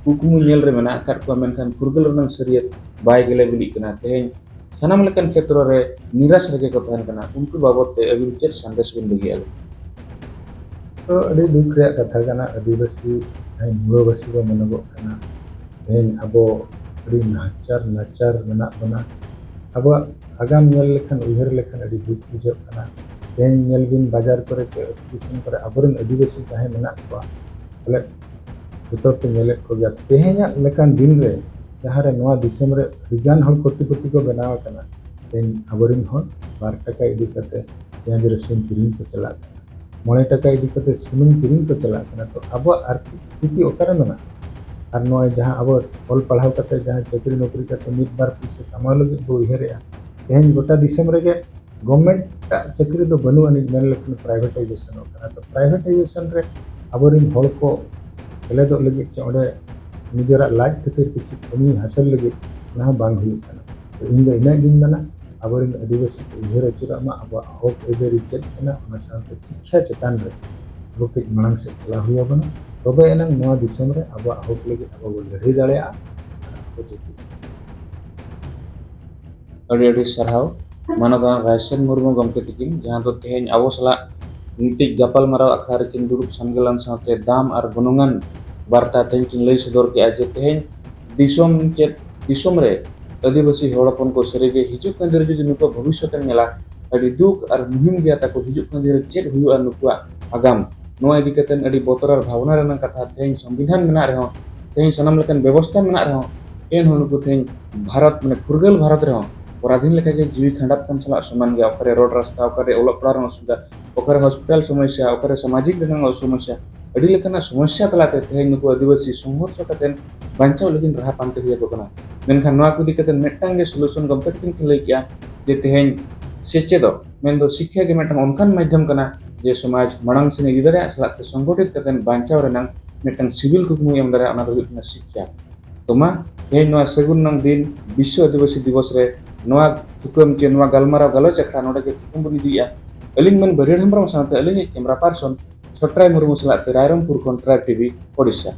ᱠᱩᱠᱢᱩ ᱧᱮᱞ ᱨᱮ ᱢᱮᱱᱟᱜ ᱟᱠᱟᱫ ᱠᱚᱣᱟ, ᱢᱮᱱᱠᱷᱟᱱ ᱯᱷᱩᱨᱜᱟᱹᱞ ᱨᱮᱱᱟᱜ ᱥᱟᱹᱨᱤᱭᱟᱹᱛ ᱵᱟᱭ ᱜᱮᱞᱮ ᱵᱤᱞᱤᱜ ᱠᱟᱱᱟ᱾ ᱛᱮᱦᱮᱧ ᱥᱟᱱᱟᱢ ᱞᱮᱠᱟᱱ ᱠᱷᱮᱛᱨᱚ ᱨᱮ ᱱᱤᱨᱟᱥ ᱨᱮᱜᱮ ᱠᱚ ᱛᱟᱦᱮᱱ ᱠᱟᱱᱟ᱾ ᱩᱱᱠᱩ ᱵᱟᱵᱚᱫ ᱛᱮ ᱟᱹᱵᱤᱱ ᱪᱮᱫ ᱥᱟᱸᱫᱮᱥ ᱵᱤᱱ ᱵᱟᱹᱜᱤᱭᱟ? ᱛᱚ ᱟᱹᱰᱤ ᱫᱩᱠ ᱨᱮᱭᱟᱜ ᱠᱟᱛᱷᱟ ᱠᱟᱱᱟ, ᱟᱹᱫᱤᱵᱟᱹᱥᱤ ᱡᱟᱦᱟᱸᱭ ᱢᱩᱲᱟᱹᱵᱟᱹᱥᱤ ᱵᱚ ᱢᱮᱱᱚᱜᱚᱜ ᱠᱟᱱᱟ, ᱛᱮᱦᱮᱧ ᱟᱵᱚ ᱟᱹᱰᱤ ᱱᱟᱦᱟᱪᱟᱨ ᱱᱟᱪᱟᱨ ᱢᱮᱱᱟᱜ ᱵᱚᱱᱟ᱾ ᱟᱵᱚᱣᱟᱜ ᱟᱜᱟᱢ ᱧᱮᱞ ᱞᱮᱠᱷᱟᱱ, ᱩᱭᱦᱟᱹᱨ ᱞᱮᱠᱷᱟᱱ ᱟᱹᱰᱤ ᱫᱩᱠ ᱵᱩᱡᱷᱟᱹᱜ ᱠᱟᱱᱟ᱾ ᱛᱮᱦᱮᱧ ᱧᱮᱞ ᱵᱤᱱ, ᱵᱟᱡᱟᱨ ᱠᱚᱨᱮ ᱪᱮ ᱟᱹᱛᱩ ᱫᱤᱥᱚᱢ ᱠᱚᱨᱮ ᱟᱵᱚᱨᱮᱱ ᱟᱹᱫᱤᱵᱟᱹᱥᱤ ᱡᱟᱦᱟᱸᱭ ᱢᱮᱱᱟᱜ ᱠᱚᱣᱟ, ᱯᱟᱞᱮᱫ ᱡᱚᱛᱚ ᱯᱮ ᱧᱮᱞᱮᱫ ᱠᱚᱜᱮᱭᱟ᱾ ᱛᱮᱦᱮᱧᱟᱜ ᱞᱮᱠᱟᱱ ᱫᱤᱱ ᱨᱮ ᱡᱟᱦᱟᱸ ᱨᱮ ᱱᱚᱣᱟ ᱫᱤᱥᱚᱢ ᱨᱮ ᱟᱹᱰᱤᱜᱟᱱ ᱦᱚᱲ ᱠᱳᱴᱤᱯᱚᱛᱤ ᱠᱚ ᱵᱮᱱᱟᱣ ᱟᱠᱟᱱᱟ, ᱛᱮᱦᱮᱧ ᱟᱵᱚᱨᱮᱱ ᱦᱚᱲ ᱵᱟᱨ ᱴᱟᱠᱟ ᱤᱫᱤ ᱠᱟᱛᱮ ᱯᱮᱸᱭᱟᱡᱽ ᱨᱟᱹᱥᱩᱱ ᱠᱤᱨᱤᱧ ᱠᱚ ᱪᱟᱞᱟᱜ ᱠᱟᱱᱟ, ᱢᱚᱬᱮ ᱴᱟᱠᱟ ᱤᱫᱤ ᱠᱟᱛᱮ ᱥᱩᱱᱩᱢ ᱠᱤᱨᱤᱧ ᱠᱚ ᱪᱟᱞᱟᱜ ᱠᱟᱱᱟ᱾ ᱛᱚ ᱟᱵᱚᱣᱟᱜ ᱟᱨᱛᱷᱤᱠ ᱥᱛᱷᱤᱛᱤ ᱚᱠᱟᱨᱮ ᱢᱮᱱᱟᱜᱼᱟ? ᱟᱨ ᱱᱚᱜᱼᱚᱭ ᱡᱟᱦᱟᱸ ᱟᱵᱚ ᱚᱞ ᱯᱟᱲᱦᱟᱣ ᱠᱟᱛᱮ ᱡᱟᱦᱟᱸ ᱪᱟᱹᱠᱨᱤ ᱱᱚᱠᱨᱤ ᱠᱟᱛᱮ ᱢᱤᱫ ᱵᱟᱨ ᱯᱩᱭᱥᱟᱹ ᱠᱟᱢᱟᱣ ᱞᱟᱹᱜᱤᱫ ᱵᱚ ᱩᱭᱦᱟᱹᱨᱮᱜᱼᱟ, ᱛᱮᱦᱮᱧ ᱜᱚᱴᱟ ᱫᱤᱥᱚᱢ ᱨᱮᱜᱮ ᱜᱚᱵᱷᱢᱮᱱᱴ ᱟᱜ ᱪᱟᱹᱠᱨᱤ ᱫᱚ ᱵᱟᱹᱱᱩᱜ ᱟᱹᱱᱤᱡ, ᱢᱮᱱ ᱞᱮᱠᱷᱟᱱ ᱯᱨᱟᱭᱵᱷᱮᱴᱟᱭᱡᱮᱥᱚᱱᱚᱜ ᱠᱟᱱᱟ᱾ ᱛᱚ ᱯᱨᱟᱭᱵᱷᱮᱴᱟᱭᱡᱮᱥᱚᱱ ᱨᱮ ᱟᱵᱚᱨᱮᱱ ᱦᱚᱲ ᱠᱚ ᱥᱮᱞᱮᱫᱚᱜ ᱞᱟᱹᱜᱤᱫ ᱪᱮ ᱚᱸᱰᱮ ᱱᱤᱡᱮᱨᱟᱜ ᱞᱟᱡ ᱠᱷᱟᱹᱛᱤᱨ ᱠᱤᱪᱷᱩ ᱠᱟᱹᱢᱤ ᱦᱟᱥᱤᱞ ᱞᱟᱹᱜᱤᱫ, ᱚᱱᱟ ᱦᱚᱸ ᱵᱟᱝ ᱦᱩᱭᱩᱜ ᱠᱟᱱᱟ᱾ ᱛᱚ ᱤᱧ ᱫᱚ ᱤᱱᱟᱹᱜ ᱜᱤᱧ ᱢᱮᱱᱟ, ᱟᱵᱚᱨᱮᱱ ᱟᱹᱫᱤᱵᱟᱹᱥᱤ ᱠᱚ ᱩᱭᱦᱟᱹᱨ ᱟᱹᱪᱩᱨᱚᱜ ᱢᱟ, ᱟᱵᱚᱣᱟᱜ ᱦᱚᱠ ᱟᱹᱭᱫᱟᱹᱨᱤ ᱪᱮᱫ ᱠᱟᱱᱟ, ᱚᱱᱟ ᱥᱟᱶᱛᱮ ᱥᱤᱠᱠᱷᱟ ᱪᱮᱛᱟᱱ ᱨᱮ ᱟᱵᱚ ᱠᱟᱹᱡ ᱢᱟᱲᱟᱝ ᱥᱮᱫ ᱪᱟᱞᱟᱣ ᱦᱩᱭ ᱟᱵᱚᱱᱟ᱾ ᱛᱚᱵᱮ ᱮᱱᱟᱝ ᱱᱚᱣᱟ ᱫᱤᱥᱚᱢ ᱨᱮ ᱟᱵᱚᱣᱟᱜ ᱦᱚᱠ ᱞᱟᱹᱜᱤᱫ ᱟᱵᱚ ᱵᱚᱱ ᱞᱟᱹᱲᱦᱟᱹᱭ ᱫᱟᱲᱮᱭᱟᱜᱼᱟ᱾ ᱟᱨ ᱟᱵᱚ ᱡᱩᱫᱤ ᱟᱹᱰᱤ ᱟᱹᱰᱤ ᱥᱟᱨᱦᱟᱣ ᱢᱟᱱᱚᱛᱟᱱ ᱨᱟᱭᱥᱟᱱ ᱢᱩᱨᱢᱩ ᱜᱚᱢᱠᱮ ᱛᱟᱹᱠᱤᱱ, ᱡᱟᱦᱟᱸ ᱫᱚ ᱛᱮᱦᱮᱧ ᱟᱵᱚ ᱥᱟᱞᱟᱜ ᱢᱤᱫᱴᱤᱡ ᱜᱟᱯᱟᱞᱢᱟᱨᱟᱣ ᱟᱠᱷᱲᱟ ᱨᱮᱠᱤᱱ ᱫᱩᱲᱩᱵ ᱥᱟᱢᱜᱮᱞᱟᱱ ᱥᱟᱶᱛᱮ ᱫᱟᱢ ᱟᱨ ᱜᱩᱱᱚᱝᱟᱱ ᱵᱟᱨᱛᱟ ᱛᱮᱦᱮᱧ ᱠᱤᱱ ᱞᱟᱹᱭ ᱥᱚᱫᱚᱨ ᱠᱮᱫᱼᱟ ᱡᱮ ᱛᱮᱦᱮᱧ ᱫᱤᱥᱚᱢ ᱪᱮᱫ ᱫᱤᱥᱚᱢ ᱨᱮ ᱟᱹᱫᱤᱵᱟᱹᱥᱤ ᱦᱚᱲ ᱦᱚᱯᱚᱱ ᱠᱚ ᱥᱟᱹᱨᱤᱜᱮ ᱦᱤᱡᱩᱜ ᱠᱟᱱ ᱫᱤᱱ ᱨᱮ ᱡᱩᱫᱤ ᱱᱩᱠᱩᱣᱟᱜ ᱵᱷᱚᱵᱤᱥᱥᱚᱛ ᱮᱢ ᱧᱮᱞᱟ, ᱟᱹᱰᱤ ᱫᱩᱠ ᱟᱨ ᱢᱩᱦᱤᱢ ᱜᱮᱭᱟ ᱛᱟᱠᱚ᱾ ᱦᱤᱡᱩᱜ ᱠᱟᱱ ᱫᱤᱱ ᱨᱮ ᱪᱮᱫ ᱦᱩᱭᱩᱜᱼᱟ ᱱᱩᱠᱩᱣᱟᱜ ᱟᱜᱟᱢ, ᱱᱚᱣᱟ ᱤᱫᱤ ᱠᱟᱛᱮ ᱟᱹᱰᱤ ᱵᱚᱛᱚᱨ ᱟᱨ ᱵᱷᱟᱵᱽᱱᱟ ᱨᱮᱱᱟᱜ ᱠᱟᱛᱷᱟ᱾ ᱛᱮᱦᱮᱧ ᱥᱚᱝᱵᱤᱫᱷᱟᱱ ᱢᱮᱱᱟᱜ ᱨᱮᱦᱚᱸ, ᱛᱮᱦᱮᱧ ᱥᱟᱱᱟᱢ ᱞᱮᱠᱟᱱ ᱵᱮᱵᱚᱥᱛᱷᱟ ᱢᱮᱱᱟᱜ ᱨᱮᱦᱚᱸ, ᱮᱱᱦᱚᱸ ᱱᱩᱠᱩ ᱛᱮᱦᱮᱧ ᱵᱷᱟᱨᱚᱛ, ᱢᱟᱱᱮ ᱯᱷᱩᱨᱜᱟᱹᱞ ᱵᱷᱟᱨᱚᱛ ᱨᱮᱦᱚᱸ, ᱯᱚᱨᱟᱫᱷᱤᱱ ᱞᱮᱠᱟᱜᱮ ᱡᱤᱣᱤ ᱠᱷᱟᱸᱰᱟᱜ ᱠᱟᱱ ᱥᱟᱞᱟᱜ ᱥᱚᱢᱟᱱ ᱜᱮᱭᱟ᱾ ᱚᱠᱟᱨᱮ ᱨᱳᱰ ᱨᱟᱥᱛᱟ, ᱚᱠᱟᱨᱮ ᱚᱞᱚᱜ ᱯᱟᱲᱦᱟᱜ ᱨᱮᱱᱟᱜ ᱚᱥᱩᱵᱤᱫᱷᱟ, ᱚᱠᱟᱨᱮ ᱦᱚᱥᱯᱤᱴᱟᱞ ᱥᱚᱢᱚᱥᱥᱟ, ᱚᱠᱟᱨᱮ ᱥᱟᱢᱟᱡᱤᱠ ᱨᱮᱱᱟᱜ ᱥᱚᱢᱚᱥᱥᱟ, ᱟᱹᱰᱤ ᱞᱮᱠᱟᱱᱟᱜ ᱥᱚᱢᱚᱥᱥᱟ ᱛᱟᱞᱟᱛᱮ ᱛᱮᱦᱮᱧ ᱱᱩᱠᱩ ᱟᱹᱫᱤᱵᱟᱹᱥᱤ ᱥᱚᱝᱜᱷᱚᱨᱥᱚ ᱠᱟᱛᱮ ᱵᱟᱧᱪᱟᱣ ᱞᱟᱹᱜᱤᱫ ᱨᱟᱦᱟ ᱯᱟᱱᱛᱮ ᱦᱩᱭ ᱟᱠᱚ ᱠᱟᱱᱟ᱾ ᱢᱮᱱᱠᱷᱟᱱ ᱱᱚᱣᱟ ᱠᱚ ᱤᱫᱤ ᱠᱟᱛᱮ ᱢᱤᱫᱴᱟᱝ ᱜᱮ ᱥᱚᱞᱩᱥᱚᱱ ᱜᱚᱢᱠᱮ ᱛᱟᱹᱠᱤᱱ ᱠᱤᱱ ᱞᱟᱹᱭ ᱠᱮᱜᱼᱟ ᱡᱮ ᱛᱮᱦᱮᱧ ᱥᱮᱪᱮᱫᱚᱜ, ᱢᱮᱱᱫᱚ ᱥᱤᱠᱠᱷᱟ ᱜᱮ ᱢᱤᱫᱴᱟᱝ ᱚᱱᱠᱟᱱ ᱢᱟᱫᱽᱫᱷᱚᱢ ᱠᱟᱱᱟ ᱡᱮ ᱥᱚᱢᱟᱡᱽ ᱢᱟᱲᱟᱝ ᱥᱮᱱ ᱤᱫᱤ ᱫᱟᱲᱮᱭᱟᱜ ᱥᱟᱞᱟᱜ ᱛᱮ ᱥᱚᱝᱜᱚᱴᱷᱤᱛ ᱠᱟᱛᱮ ᱵᱟᱧᱪᱟᱣ ᱨᱮᱱᱟᱜ ᱢᱤᱫᱴᱟᱝ ᱥᱤᱵᱤᱞ ᱠᱩᱠᱢᱩᱭ ᱮᱢ ᱫᱟᱲᱮᱭᱟᱜᱼᱟ, ᱚᱱᱟ ᱫᱚ ᱦᱩᱭᱩᱜ ᱠᱟᱱᱟ ᱥᱤᱠᱠᱷᱟ᱾ ᱛᱚ ᱢᱟ, ᱛᱮᱦᱮᱧ ᱱᱚᱣᱟ ᱥᱟᱹᱜᱩᱱ ᱱᱟᱝ ᱫᱤᱱ ᱵᱤᱥᱥᱚ ᱟᱹᱫᱤᱵᱟᱹᱥᱤ ᱫᱤᱵᱚᱥ ᱨᱮ ᱱᱚᱣᱟ ᱛᱷᱩᱠᱟᱹᱢ ᱪᱮ ᱱᱚᱣᱟ ᱜᱟᱞᱢᱟᱨᱟᱣ ᱜᱟᱞᱚᱪ ᱟᱠᱷᱲᱟ ᱱᱚᱰᱮ ᱜᱮ ᱛᱷᱩᱠᱟᱹᱢ ᱵᱚᱱ ᱤᱫᱤᱭᱮᱫᱼᱟ᱾ ᱟᱹᱞᱤᱧ ᱢᱟᱹᱱ ᱵᱟᱹᱨᱤᱭᱟᱹᱲ ᱦᱮᱢᱵᱨᱚᱢ ᱥᱟᱶᱛᱮ ᱟᱹᱞᱤᱧᱤᱡ ᱠᱮᱢᱨᱟ ᱯᱟᱨᱥᱚᱱ ᱪᱷᱚᱴᱨᱟᱭ ᱢᱩᱨᱢᱩ ᱥᱟᱞᱟᱜ ᱛᱮ ᱨᱟᱭᱨᱚᱝᱯᱩᱨ ᱠᱷᱚᱱ ᱴᱨᱟᱭᱤᱵᱽ ᱴᱤᱵᱷᱤ ᱳᱰᱤᱥᱟ᱾